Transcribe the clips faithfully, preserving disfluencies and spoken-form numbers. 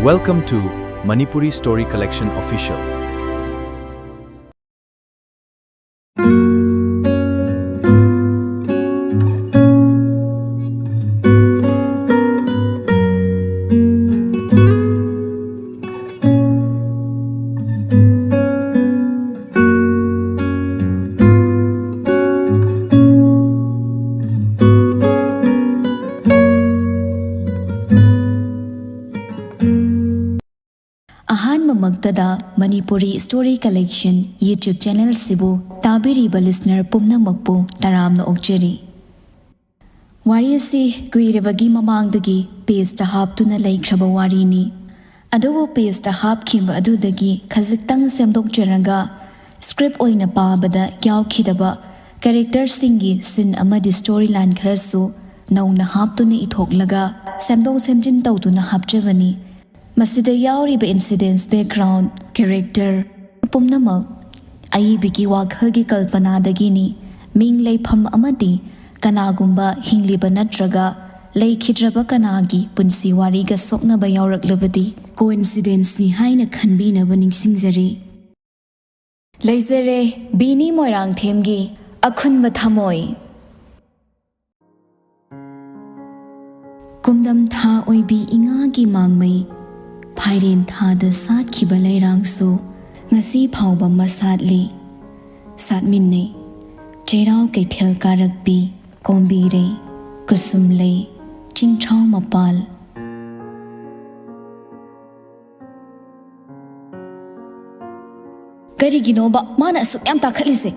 Welcome to Manipuri Story Collection Official. ꯑꯍꯥꯟꯕꯃꯛꯇꯗ Manipuri Story Collection YouTube channel ꯁꯤꯕꯨ ꯇꯥꯕꯤꯔꯤꯕ listener ꯄꯨꯝꯅꯃꯛꯄꯨ ꯇꯔꯥꯝꯅ ꯑꯣꯛꯆꯔꯤ꯫ ꯋꯥꯔꯤ ꯑꯁꯤ ꯀꯨꯏꯔꯕꯒꯤ ꯃꯃꯥꯡꯗꯒꯤ page ꯇ ꯍꯥꯞꯇꯨꯅ ꯂꯩꯈ꯭ꯔꯕ ꯋꯥꯔꯤꯅꯤ꯫ ꯑꯗꯨꯕꯨ page ꯇ ꯍꯥꯞꯈꯤꯕ ꯑꯗꯨꯗꯒꯤ ꯈꯖꯤꯛꯇꯪ ꯁꯦꯝꯗꯣꯛꯆꯔꯒ script ꯑꯣꯏꯅ ꯄꯥꯕꯗ ꯌꯥꯎꯈꯤꯗꯕ character ꯁꯤꯡꯒꯤ scene ꯑꯃꯗꯤ story line ꯈꯔꯁꯨ ꯅꯧꯅ ꯍꯥꯞꯇꯨꯅ ꯏꯊꯣꯛꯂꯒ ꯁꯦꯝꯗꯣꯛ ꯁꯦꯝꯖꯤꯟ ꯇꯧꯗꯨꯅ ꯍꯥꯞꯆꯕꯅꯤ꯫ ꯃꯁꯤꯗ ꯌꯥꯎꯔꯤꯕ incidents, background, character ꯄꯨꯝꯅꯃꯛ ꯑꯏꯕꯒꯤ ꯋꯥꯈꯜꯒꯤ ꯀꯜꯄꯅꯥꯗꯒꯤꯅꯤ꯫ ꯃꯤꯡ ꯂꯩꯐꯝ ꯑꯃꯗꯤ ꯀꯅꯥꯒꯨꯝꯕ ꯍꯤꯡꯂꯤꯕ ꯅꯠꯇ꯭ꯔꯒ ꯂꯩꯈꯤꯗ꯭ꯔꯕ ꯀꯅꯥꯒꯤ ꯄꯨꯟꯁꯤ ꯋꯥꯔꯤꯒ ꯁꯣꯛꯅꯕ ꯌꯥꯎꯔꯛꯂꯕꯗꯤ coincidence ꯅꯤ ꯍꯥꯏꯅ ꯈꯟꯕꯤꯅꯕ ꯅꯤꯡꯁꯤꯡꯖꯔꯤ꯫ ꯂꯩꯖꯔꯦ, ꯕꯤꯅꯤ ꯃꯣꯏꯔꯥꯡꯊꯦꯝꯒꯤ ꯑꯈꯨꯟꯕ ꯊꯃꯣꯏ꯫ ꯀꯨꯝꯗꯝ ꯊꯥ ꯑꯣꯏꯕꯤ ꯏꯉꯥꯒꯤ ꯃꯥꯡꯃꯩ, ꯐꯥꯏꯔꯦꯟ ꯊꯥꯗ ꯁꯥꯠꯈꯤꯕ ꯂꯩꯔꯥꯡꯁꯨ ꯉꯁꯤ ꯐꯥꯎꯕ ꯃꯁꯥꯠꯂꯤ, ꯁꯥꯠꯃꯤꯟꯅꯩ꯫ ꯆꯩꯔꯥꯎ ꯀꯩꯊꯦꯜ ꯀꯥꯔꯛꯄꯤ, ꯀꯣꯝꯕꯤꯔꯩ, ꯀꯨꯁꯨꯝꯂꯩ, ꯆꯤꯡꯊ꯭ꯔꯥꯎ ꯃꯄꯥꯜ꯫ ꯀꯔꯤꯒꯤꯅꯣꯕ ꯃꯥꯅ ꯑꯁꯨꯛ ꯌꯥꯝ ꯇꯥꯈꯠꯂꯤꯁꯦ?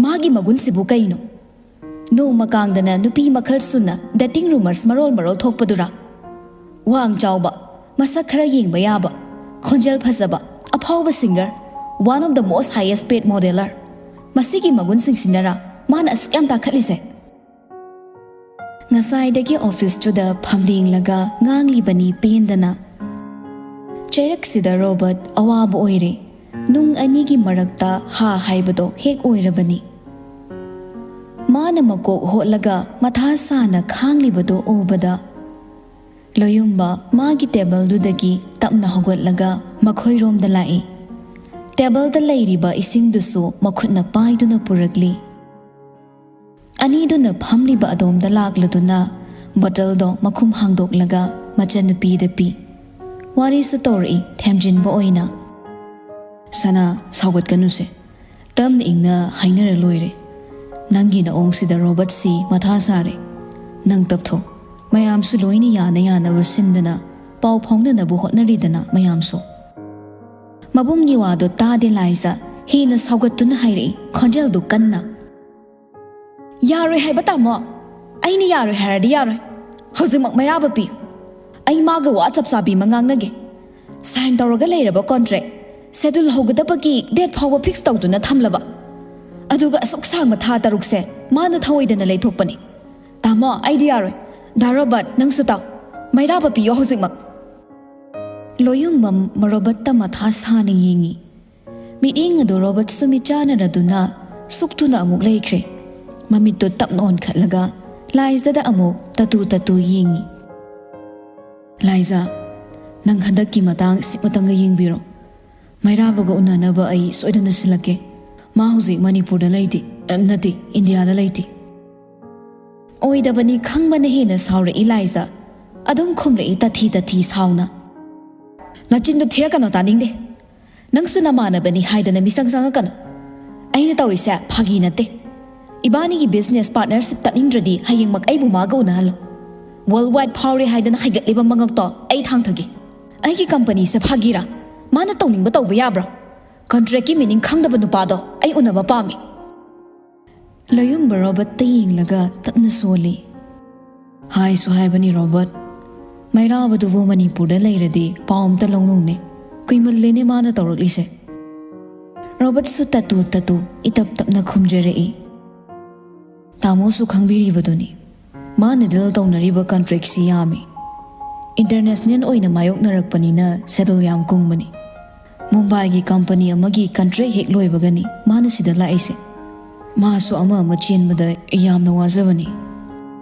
ꯃꯥꯒꯤ ꯃꯒꯨꯟꯁꯤꯕꯨ ꯀꯩꯅꯣ? ꯅꯣꯡꯃ ꯀꯥꯡꯗꯅ ꯅꯨꯄꯤ ꯃꯈꯜ ꯁꯨꯅ dating rumors ꯃꯔꯣꯜ ꯃꯔꯣꯜ ꯊꯣꯛꯄꯗꯨꯔꯥ? ꯋꯥꯡ ꯆꯥꯎꯕ, ꯃꯁꯛ ꯈꯔ ꯌꯦꯡꯕ ꯌꯥꯕ, ꯈꯣꯟꯖꯦꯜ ꯐꯖꯕ, ꯑꯐꯥꯎꯕ singer, one of the most highest paid modeler꯫ ꯃꯁꯤꯒꯤ ꯃꯒꯨꯟꯁꯤꯡꯁꯤꯅꯔꯥ ꯃꯥꯅ ꯑꯁꯨꯛ ꯌꯥꯝ ꯇꯥꯈꯠꯂꯤꯁꯦ? ꯉꯁꯥꯏꯗꯒꯤ office ꯇꯨꯗ ꯐꯝꯂꯦꯡꯂꯒ ꯉꯥꯡꯂꯤꯕꯅꯤ ꯄꯦꯟꯗꯅ꯫ ꯆꯩꯔꯛꯁꯤꯗ ꯔꯣꯕꯔꯠ ꯑꯋꯥꯕ ꯑꯣꯏꯔꯦ꯫ ꯅꯨꯡ ꯑꯅꯤꯒꯤ ꯃꯔꯛꯇ ꯍꯥ ꯍꯥꯏꯕꯗꯣ ꯍꯦꯛ ꯑꯣꯏꯔꯕꯅꯤ꯫ ꯃꯥꯅ ꯃꯀꯣꯛ ꯍꯣꯠꯂꯒ ꯃꯊꯥ ꯁꯥꯅ ꯈꯥꯡꯂꯤꯕꯗꯣ ꯎꯕꯗ ꯂꯣꯌꯨꯝꯕ ꯃꯥꯒꯤ ꯇꯦꯕꯜꯗꯨꯗꯒꯤ ꯇꯞꯅ ꯍꯧꯒꯠꯂꯒ ꯃꯈꯣꯏꯔꯣꯝꯗ ꯂꯥꯛꯏ꯫ ꯇꯦꯕꯜꯗ ꯂꯩꯔꯤꯕ ꯏꯁꯤꯡꯗꯨꯁꯨ ꯃꯈꯨꯠꯅ ꯄꯥꯏꯗꯨꯅ ꯄꯨꯔꯛꯂꯤ꯫ ꯑꯅꯤꯗꯨꯅ ꯐꯝꯂꯤꯕ ꯑꯗꯣꯝꯗ ꯂꯥꯛꯂꯗꯨꯅ ꯕꯣꯇꯜꯗꯣ ꯃꯈꯨꯝ ꯍꯥꯡꯗꯣꯛꯂꯒ ꯃꯆꯟꯅꯨꯄꯤꯗ ꯄꯤ꯫ ꯋꯥꯔꯤꯁꯨ ꯇꯧꯔꯛꯏ ꯊꯦꯝꯖꯤꯟꯕ ꯑꯣꯏꯅ꯫ "ꯁꯅꯥ, ꯁꯥꯎꯒꯠꯀꯅꯨꯁꯦ꯫ ꯇꯞꯅ ꯏꯪꯅ ꯍꯥꯏꯅꯔ ꯂꯣꯏꯔꯦ꯫ ꯅꯪꯒꯤ ꯅꯑꯣꯡꯁꯤꯗ ꯔꯣꯕꯔꯠꯁꯤ ꯃꯊꯥ ꯁꯥꯔꯦ꯫ ꯅꯪ ꯇꯞꯊꯣ꯫ ꯃꯌꯥꯝꯁꯨ ꯂꯣꯏꯅ ꯌꯥꯅ ꯌꯥꯅꯕ ꯁꯤꯟꯗꯅ ꯄꯥꯎ ꯐꯥꯎꯅꯅꯕ ꯍꯣꯠꯅꯔꯤꯗꯅ ꯃꯌꯥꯝꯁꯨ꯫" ꯃꯕꯨꯡꯒꯤ ꯋꯥꯗꯣ ꯇꯥꯗꯦ ꯂꯥꯏꯖ ꯍꯦꯟꯅ ꯁꯥꯎꯒꯠꯇꯨꯅ ꯍꯥꯏꯔꯛꯏ, ꯈꯣꯟꯖꯦꯜꯗꯨ ꯀꯟꯅ꯫ "ꯌꯥꯔꯣꯏ ꯍꯥꯏꯕ, ꯇꯥꯃꯣ꯫ ꯑꯩꯅ ꯌꯥꯔꯣꯏ ꯍꯥꯏꯔꯗꯤ ꯌꯥꯔꯣꯏ꯫ ꯍꯧꯖꯤꯛꯃꯛ ꯃꯩꯔꯥꯕ ꯄꯤꯌꯨ꯫ ꯑꯩ ꯃꯥꯒ ꯋꯥ ꯆꯞ ꯆꯥꯕꯤ ꯑꯃ ꯉꯥꯡꯅꯒꯦ꯫ ꯁꯥꯏꯟ ꯇꯧꯔꯒ ꯂꯩꯔꯕ ꯀꯣꯟꯇ꯭ꯔꯦꯛ ꯁꯦꯗꯨꯜ ꯍꯧꯒꯗꯕꯒꯤ ꯗꯦꯠ ꯐꯥꯎꯕ ꯐꯤꯛꯁ ꯇꯧꯗꯨꯅ ꯊꯝꯂꯕ꯫ ꯑꯗꯨꯒ ꯑꯁꯨꯛ ꯁꯥꯡꯕ ꯊꯥ ꯇꯔꯨꯛꯁꯦ ꯃꯥꯅ ꯊꯧꯑꯣꯏꯗꯅ ꯂꯩꯊꯣꯛꯄꯅꯤ꯫ ꯇꯥꯃꯣ, ꯑꯩꯗꯤ ꯌꯥꯔꯣꯏ꯫ ꯗꯥ ꯔꯣꯕꯔꯠ, ꯅꯪꯁꯨ ꯇꯥꯎ꯫ ꯃꯩꯔꯥꯕ ꯄꯤꯌꯣ ꯍꯧꯖꯤꯛꯃꯛ꯫" ꯂꯣꯌꯨꯝꯕꯝ ꯔꯣꯕꯔꯠꯇ ꯃꯊꯥ ꯁꯥꯅ ꯌꯦꯡꯉꯤ꯫ ꯃꯤꯠꯌꯦꯡ ꯑꯗꯨ ꯔꯣꯕꯔꯠꯁꯨ ꯃꯤꯠꯆꯥꯟꯅꯔꯗꯨꯅ ꯁꯨꯛꯇꯨꯅ ꯑꯃꯨꯛ ꯂꯩꯈ꯭ꯔꯦ꯫ ꯃꯃꯤꯠꯇꯨ ꯇꯞꯅ ꯑꯣꯟꯈꯠꯂꯒ ꯂꯥꯏꯖꯗ ꯑꯃꯨꯛ ꯇꯇꯨ ꯇꯇꯨ ꯌꯦꯡꯉꯤ꯫ "ꯂꯥꯏꯖ, ꯅꯪ ꯍꯟꯗꯛꯀꯤ ꯃꯇꯥꯡ ꯁꯤꯃꯇꯪꯒ ꯌꯦꯡꯕꯤꯔꯣ꯫ ꯃꯩꯔꯥꯕꯒ ꯎꯅꯅꯕ ꯑꯩ ꯁꯣꯏꯗꯅ ꯁꯤꯜꯂꯛꯀꯦ꯫ ꯃꯥ ꯍꯧꯖꯤꯛ ꯃꯅꯤꯄꯨꯔꯗ ꯂꯩꯇꯦ, ꯑ, ꯅꯠꯇꯦ, ꯏꯟꯗꯤꯌꯥꯗ ꯂꯩꯇꯦ꯫" ꯑꯣꯏꯗꯕꯅꯤ ꯈꯪꯕꯅ ꯍꯦꯟꯅ ꯁꯥꯎꯔꯛꯏ ꯂꯥꯏꯖ꯫ ꯑꯗꯨꯝ ꯈꯨꯝꯂꯛꯏ ꯇꯊꯤ ꯇꯊꯤ ꯁꯥꯎꯅ꯫ "ꯅꯆꯤꯟꯗꯨ ꯊꯤꯔꯛꯀꯅꯣ, ꯇꯥꯅꯤꯡꯗꯦ꯫ ꯅꯪꯁꯨ ꯅꯃꯥꯟꯅꯕꯅꯤ ꯍꯥꯏꯗꯅ ꯃꯤꯆꯪ ꯆꯪꯉꯛꯀꯅꯨ꯫ ꯑꯩꯅ ꯇꯧꯔꯤꯁꯦ ꯐꯥꯒꯤ ꯅꯠꯇꯦ꯫ ꯏꯕꯥꯅꯤꯒꯤ ꯕꯤꯖꯤꯅꯦꯁ ꯄꯥꯔꯠꯅꯔꯁꯤꯞ ꯇꯠꯅꯤꯡꯗ꯭ꯔꯗꯤ ꯍꯌꯦꯡꯃꯛ ꯑꯩꯕꯨ ꯃꯥꯒ ꯎꯅꯍꯜꯂꯣ꯫ ꯋꯥꯔꯜ ꯋꯥꯏꯗ ꯐꯥꯎꯔꯦ ꯍꯥꯏꯗꯅ ꯍꯥꯏꯒꯠꯂꯤꯕ ꯃꯉꯛꯇꯣ ꯑꯩ ꯊꯥꯡꯊꯒꯦ꯫ ꯑꯩꯒꯤ ꯀꯝꯄꯅꯤꯁꯦ ꯐꯥꯒꯤꯔꯥ? ꯃꯥꯅ ꯇꯧꯅꯤꯡꯕ ꯇꯧꯕ ꯌꯥꯕ꯭ꯔꯥ? ꯀꯟꯇ꯭ꯔꯦꯛꯀꯤ ꯃꯤꯅꯤꯡ ꯈꯪꯗꯕ ꯅꯨꯄꯥꯗꯣ ꯑꯩ ꯎꯅꯕ ꯄꯥꯝꯃꯤ꯫" ꯂꯌꯨꯝꯕ ꯔꯣꯕꯔꯠꯇ ꯌꯦꯡꯂꯒ ꯇꯞꯅ ꯁꯣꯜꯂꯤ꯫ "ꯍꯥꯏꯁꯨ ꯍꯥꯏꯕꯅꯤ ꯔꯣꯕꯔꯠ, ꯃꯩꯔꯥꯕꯗꯨꯕꯨ ꯃꯅꯤꯄꯨꯔꯗ ꯂꯩꯔꯗꯤ ꯄꯥꯎ ꯑꯝꯇ ꯂꯧꯅꯧꯅꯦ꯫ ꯀꯨꯏꯃꯜꯂꯦꯅꯦ ꯃꯥꯅ ꯇꯧꯔꯛꯂꯤꯁꯦ꯫" ꯔꯣꯕꯔꯠꯁꯨ ꯇꯇꯨ ꯇꯇꯨ ꯏꯇꯞ ꯇꯞꯅ ꯈꯨꯝꯖꯔꯛꯏ꯫ "ꯇꯥꯃꯣꯁꯨ ꯈꯪꯕꯤꯔꯤꯕꯗꯨꯅꯤ, ꯃꯥꯅ ꯗꯤꯜ ꯇꯧꯅꯔꯤꯕ ꯀꯟꯇ꯭ꯔꯦꯛꯁꯤ ꯌꯥꯝꯃꯤ꯫ ꯏꯟꯇꯔꯅꯦꯁꯅꯦꯜ ꯑꯣꯏꯅ ꯃꯥꯌꯣꯛꯅꯔꯛꯄꯅꯤꯅ ꯁꯦꯗꯨꯜ ꯌꯥꯝ ꯀꯨꯡꯕꯅꯤ꯫ ꯃꯨꯝꯕꯥꯏꯒꯤ ꯀꯝꯄꯅꯤ ꯑꯃꯒꯤ ꯀꯟꯇ꯭ꯔꯦꯛ ꯍꯦꯛ ꯂꯣꯏꯕꯒꯅꯤ ꯃꯥꯅ ꯁꯤꯗ ꯂꯥꯛꯏꯁꯦ꯫ ꯃꯥꯁꯨ ꯑꯃ ꯑꯃ ꯆꯦꯟꯕꯗ ꯌꯥꯝꯅ ꯋꯥꯖꯕꯅꯤ꯫"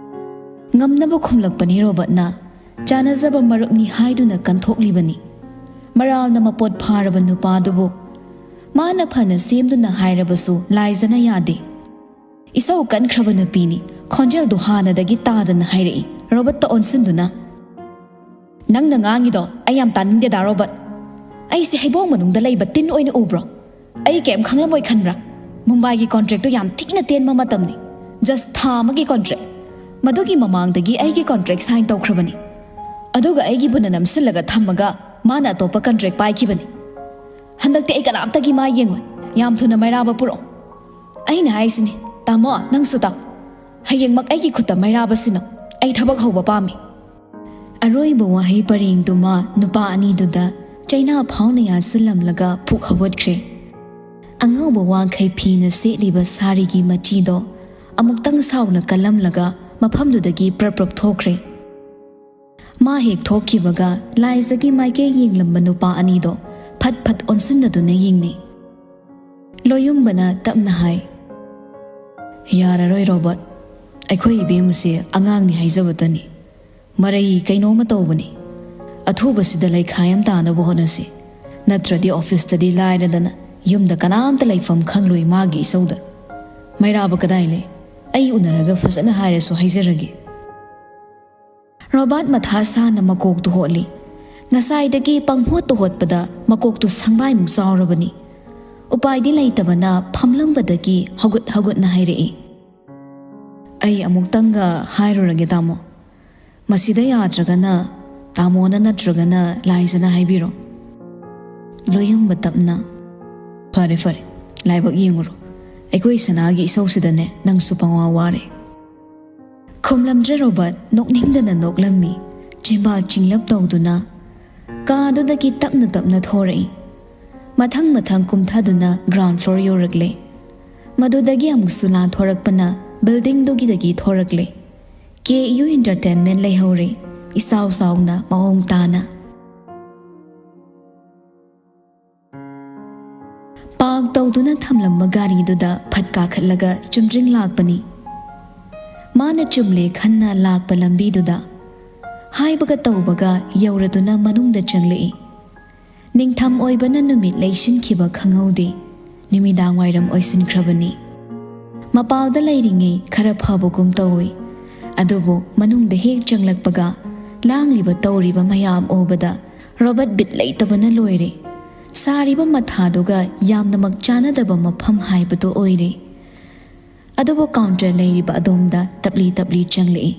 ꯉꯝꯅꯕ ꯈꯨꯝꯂꯛꯄꯅꯤ ꯔꯣꯕꯔꯠꯅ꯫ ꯆꯥꯟꯅꯖꯕ ꯃꯔꯨꯞꯅꯤ ꯍꯥꯏꯗꯨꯅ ꯀꯟꯊꯣꯛꯂꯤꯕꯅꯤ꯫ ꯃꯔꯥꯜꯅ ꯃꯄꯣꯠ ꯐꯥꯔꯕ ꯅꯨꯄꯥꯗꯨꯕꯨ ꯃꯥꯅ ꯐꯅ ꯁꯦꯝꯗꯨꯅ ꯍꯥꯏꯔꯕꯁꯨ ꯂꯥꯏꯖꯅ ꯌꯥꯗꯦ꯫ ꯏꯁꯧ ꯀꯟꯈ꯭ꯔꯕ ꯅꯨꯄꯤꯅꯤ꯫ ꯈꯣꯟꯖꯦꯜꯗꯨ ꯍꯥꯟꯅꯗꯒꯤ ꯇꯥꯗꯅ ꯍꯥꯏꯔꯛꯏ, ꯔꯣꯕꯔꯠꯇ ꯑꯣꯟꯁꯤꯟꯗꯨꯅ, "ꯅꯪꯅ ꯉꯥꯡꯉꯤꯗꯣ ꯑꯩ ꯌꯥꯝ ꯇꯥꯅꯤꯡꯗꯦꯗ, ꯔꯣꯕꯔꯠ꯫ ꯑꯩꯁꯦ ꯍꯩꯕꯣꯡ ꯃꯅꯨꯡꯗ ꯂꯩꯕ ꯇꯤꯟ ꯑꯣꯏꯅ ꯎꯕ꯭ꯔꯣ? ꯑꯩ ꯀꯩꯝ ꯈꯪꯂꯝꯃꯣꯏ ꯈꯟꯕ꯭ꯔꯥ? ꯃꯨꯝꯕꯥꯏꯒꯤ ꯀꯣꯟꯇ꯭ꯔꯦꯛꯇꯣ ꯌꯥꯝ ꯊꯤꯅ ꯇꯦꯟꯕ ꯃꯇꯝꯅꯤ꯫ ꯖꯁ ꯊꯥ ꯑꯃꯒꯤ ꯀꯣꯟꯇ꯭ꯔꯦꯛ꯫ ꯃꯗꯨꯒꯤ ꯃꯃꯥꯡꯗꯒꯤ ꯑꯩꯒꯤ ꯀꯣꯟꯇ꯭ꯔꯦꯛ ꯁꯥꯏꯟ ꯇꯧꯈ꯭ꯔꯕꯅꯤ꯫ ꯑꯗꯨꯒ ꯑꯩꯒꯤꯕꯨꯅ ꯅꯝꯁꯤꯜꯂꯒ ꯊꯝꯃꯒ ꯃꯥꯅ ꯑꯇꯣꯞꯄ ꯀꯣꯟꯇ꯭ꯔꯦꯛ ꯄꯥꯏꯈꯤꯕꯅꯤ꯫ ꯍꯟꯗꯛꯇꯤ ꯑꯩ ꯀꯅꯥꯝꯇꯒꯤ ꯃꯥꯏ ꯌꯦꯡꯉꯣꯏ꯫ ꯌꯥꯝ ꯊꯨꯅ ꯃꯩꯔꯥꯕ ꯄꯨꯔꯛꯑꯣ꯫ ꯑꯩꯅ ꯍꯥꯏꯁꯤꯅꯤ, ꯇꯥꯃꯣ, ꯅꯪꯁꯨ ꯇꯥꯎ꯫ ꯍꯌꯦꯡꯃꯛ ꯑꯩꯒꯤ ꯈꯨꯠꯇ ꯃꯩꯔꯥꯕ ꯁꯤꯟꯅꯧ꯫ ꯑꯩ ꯊꯕꯛ ꯍꯧꯕ ꯄꯥꯝꯃꯤ꯫" ꯑꯔꯣꯏꯕ ꯋꯥꯍꯩ ꯄꯔꯦꯡꯗꯨꯃ ꯅꯨꯄꯥ ꯑꯅꯤꯗꯨꯗ ꯆꯩꯅꯥ ꯐꯥꯎꯅ ꯌꯥꯟꯁꯤꯜꯂꯝꯂꯒ ꯐꯨꯛ ꯍꯧꯒꯠꯈ꯭ꯔꯦ꯫ ꯑꯉꯧꯕ ꯋꯥꯡꯈꯩ ꯐꯤꯅ ꯁꯦꯠꯂꯤꯕ ꯁꯥꯔꯤꯒꯤ ꯃꯆꯤꯗꯣ ꯑꯃꯨꯛꯇꯪ ꯁꯥꯎꯅ ꯀꯜꯂꯝꯂꯒ ꯃꯐꯝꯗꯨꯗꯒꯤ ꯄ꯭ꯔꯞ ꯄ꯭ꯔꯞ ꯊꯣꯛꯈ꯭ꯔꯦ꯫ ꯃꯥ ꯍꯦꯛ ꯊꯣꯛꯈꯤꯕꯒ ꯂꯥꯏꯖꯒꯤ ꯃꯥꯏꯀꯩ ꯌꯦꯡꯂꯝꯕ ꯅꯨꯄꯥ ꯑꯅꯤꯗꯣ ꯐꯠ ꯐꯠ ꯑꯣꯟꯁꯤꯟꯅꯗꯨꯅ ꯌꯦꯡꯅꯩ꯫ ꯂꯣꯌꯨꯝꯕꯅ ꯇꯞꯅ ꯍꯥꯏ, "ꯌꯥꯔꯔꯣꯏ, ꯔꯣꯕꯔꯠ꯫ ꯑꯩꯈꯣꯏ ꯏꯕꯦꯝꯃꯁꯦ ꯑꯉꯥꯡꯅꯤ ꯍꯥꯏꯖꯕꯇꯅꯤ꯫ ꯃꯔꯩ ꯀꯩꯅꯣꯝꯃ ꯇꯧꯕꯅꯤ꯫ ꯑꯊꯨꯕꯁꯤꯗ ꯂꯩꯈꯥꯏ ꯑꯃ ꯇꯥꯅꯕ ꯍꯣꯠꯅꯁꯤ꯫ ꯅꯠꯇ꯭ꯔꯗꯤ ꯑꯣꯐꯤꯁꯇꯗꯤ ꯂꯥꯏꯔꯗꯅ ꯌꯨꯝꯗ ꯀꯅꯥꯝꯇ ꯂꯩꯐꯝ ꯈꯪꯂꯣꯏ ꯃꯥꯒꯤ ꯏꯁꯧꯗ꯫ ꯃꯩꯔꯥꯕ ꯀꯗꯥꯏ ꯂꯩ? ꯑꯩ ꯎꯅꯔꯒ ꯐꯖꯅ ꯍꯥꯏꯔꯁꯨ ꯍꯥꯏꯖꯔꯒꯦ꯫" ꯔꯣꯕꯥꯔꯠ ꯃꯊꯥ ꯁꯥꯅ ꯃꯀꯣꯛꯇꯨ ꯍꯣꯠꯂꯤ꯫ ꯉꯁꯥꯏꯗꯒꯤ ꯄꯪꯍꯣꯠꯇ ꯍꯣꯠꯄꯗ ꯃꯀꯣꯛꯇꯨ ꯁꯪꯕꯥꯏꯃꯨꯛ ꯆꯥꯎꯔꯕꯅꯤ꯫ ꯎꯄꯥꯏꯗꯤ ꯂꯩꯇꯕꯅ ꯐꯝꯂꯝꯕꯗꯒꯤ ꯍꯧꯒꯠ ꯍꯧꯒꯠꯅ ꯍꯥꯏꯔꯛꯏ, "ꯑꯩ ꯑꯃꯨꯛꯇꯪꯒ ꯍꯥꯏꯔꯨꯔꯒꯦ, ꯇꯥꯃꯣ꯫ ꯃꯁꯤꯗ ꯌꯥꯗ꯭ꯔꯒꯅ ꯇꯥꯃꯣꯅ ꯅꯠꯇ꯭ꯔꯒꯅ ꯂꯥꯏꯖꯅ ꯍꯥꯏꯕꯤꯔꯣ꯫" ꯂꯣꯌꯨꯝꯕ ꯇꯞꯅ, "ꯐꯔꯦ, ꯐꯔꯦ, ꯂꯥꯏꯕꯛ ꯌꯦꯡꯉꯨꯔꯣ꯫ ꯑꯩꯈꯣꯏ ꯁꯅꯥꯒꯤ ꯏꯁꯧꯁꯤꯗꯅꯦ ꯅꯪꯁꯨ ꯄꯪꯋꯥ ꯋꯥꯔꯦ꯫" ꯈꯨꯝꯂꯝꯗ꯭ꯔꯦ ꯔꯣꯕꯥꯔꯠ꯫ ꯅꯣꯛꯅꯤꯡꯗꯅ ꯅꯣꯛꯂꯝꯃꯤ꯫ ꯆꯤꯝꯕꯥꯜ ꯆꯤꯡꯂꯞ ꯇꯧꯗꯨꯅ ꯀꯥꯗꯨꯗꯒꯤ ꯇꯞꯅ ꯇꯞꯅ ꯊꯣꯔꯛꯏ꯫ ꯃꯊꯪ ꯃꯊꯪ ꯀꯨꯝꯊꯗꯨꯅ ꯒ꯭ꯔꯥꯎꯟ ꯐ꯭ꯂꯣꯔ ꯌꯧꯔꯛꯂꯦ꯫ ꯃꯗꯨꯗꯒꯤ ꯑꯃꯨꯛꯁꯨ ꯂꯥꯟꯊꯣꯔꯛꯄꯅ ꯕꯤꯜꯗꯤꯡꯗꯨꯒꯤꯗꯒꯤ ꯊꯣꯔꯛꯂꯦ꯫ ꯀꯦ ꯌꯨ ꯏꯟꯇꯔꯇꯦꯟꯃꯦꯟ ꯂꯩꯍꯧꯔꯦ, ꯏꯆꯥꯎ ꯆꯥꯎꯅ, ꯃꯑꯣꯡ ꯇꯥꯅ꯫ ꯄꯥꯔꯛ ꯇꯧꯗꯨꯅ ꯊꯝꯂꯝꯕ ꯒꯥꯔꯤꯗꯨꯗ ꯐꯠ ꯀꯥꯈꯠꯂꯒ ꯆꯨꯝꯗ꯭ꯔꯤꯡ ꯂꯥꯛꯄꯅꯤ꯫ ꯃꯥꯅ ꯆꯨꯝꯂꯦ ꯈꯟꯅ ꯂꯥꯛꯄ ꯂꯝꯕꯤꯗꯨꯗ ꯍꯥꯏꯕꯒ ꯇꯧꯕꯒ ꯌꯧꯔꯗꯨꯅ ꯃꯅꯨꯡꯗ ꯆꯪꯂꯛꯏ꯫ ꯅꯤꯡꯊꯝ ꯑꯣꯏꯕꯅ ꯅꯨꯃꯤꯠ ꯂꯩꯁꯤꯟꯈꯤꯕ ꯈꯪꯍꯧꯗꯦ꯫ ꯅꯨꯃꯤꯗꯥꯡ ꯋꯥꯏꯔꯝ ꯑꯣꯏꯁꯤꯟꯈ꯭ꯔꯕꯅꯤ꯫ ꯃꯄꯥꯜꯗ ꯂꯩꯔꯤꯉꯩ ꯈꯔ ꯐꯕꯒꯨꯝ ꯇꯧꯏ, ꯑꯗꯨꯕꯨ ꯃꯅꯨꯡꯗ ꯍꯦꯛ ꯆꯪꯂꯛꯄꯒ ꯂꯥꯡꯂꯤꯕ ꯇꯧꯔꯤꯕ ꯃꯌꯥꯝ ꯎꯕꯗ ꯔꯣꯕꯔꯠ ꯕꯤꯠ ꯂꯩꯇꯕꯅ ꯂꯣꯏꯔꯦ꯫ ꯁꯥꯔꯤꯕ ꯃꯊꯥꯗꯨꯒ ꯌꯥꯝꯅꯃꯛ ꯆꯥꯟꯅꯗꯕ ꯃꯐꯝ ꯍꯥꯏꯕꯗꯨ ꯑꯣꯏꯔꯦ꯫ ꯑꯗꯨꯕꯨ ꯀꯥꯎꯟꯇꯔ ꯂꯩꯔꯤꯕ ꯑꯗꯣꯝꯗ ꯇꯞꯂꯤ ꯇꯞꯂꯤ ꯆꯪꯂꯛꯏ꯫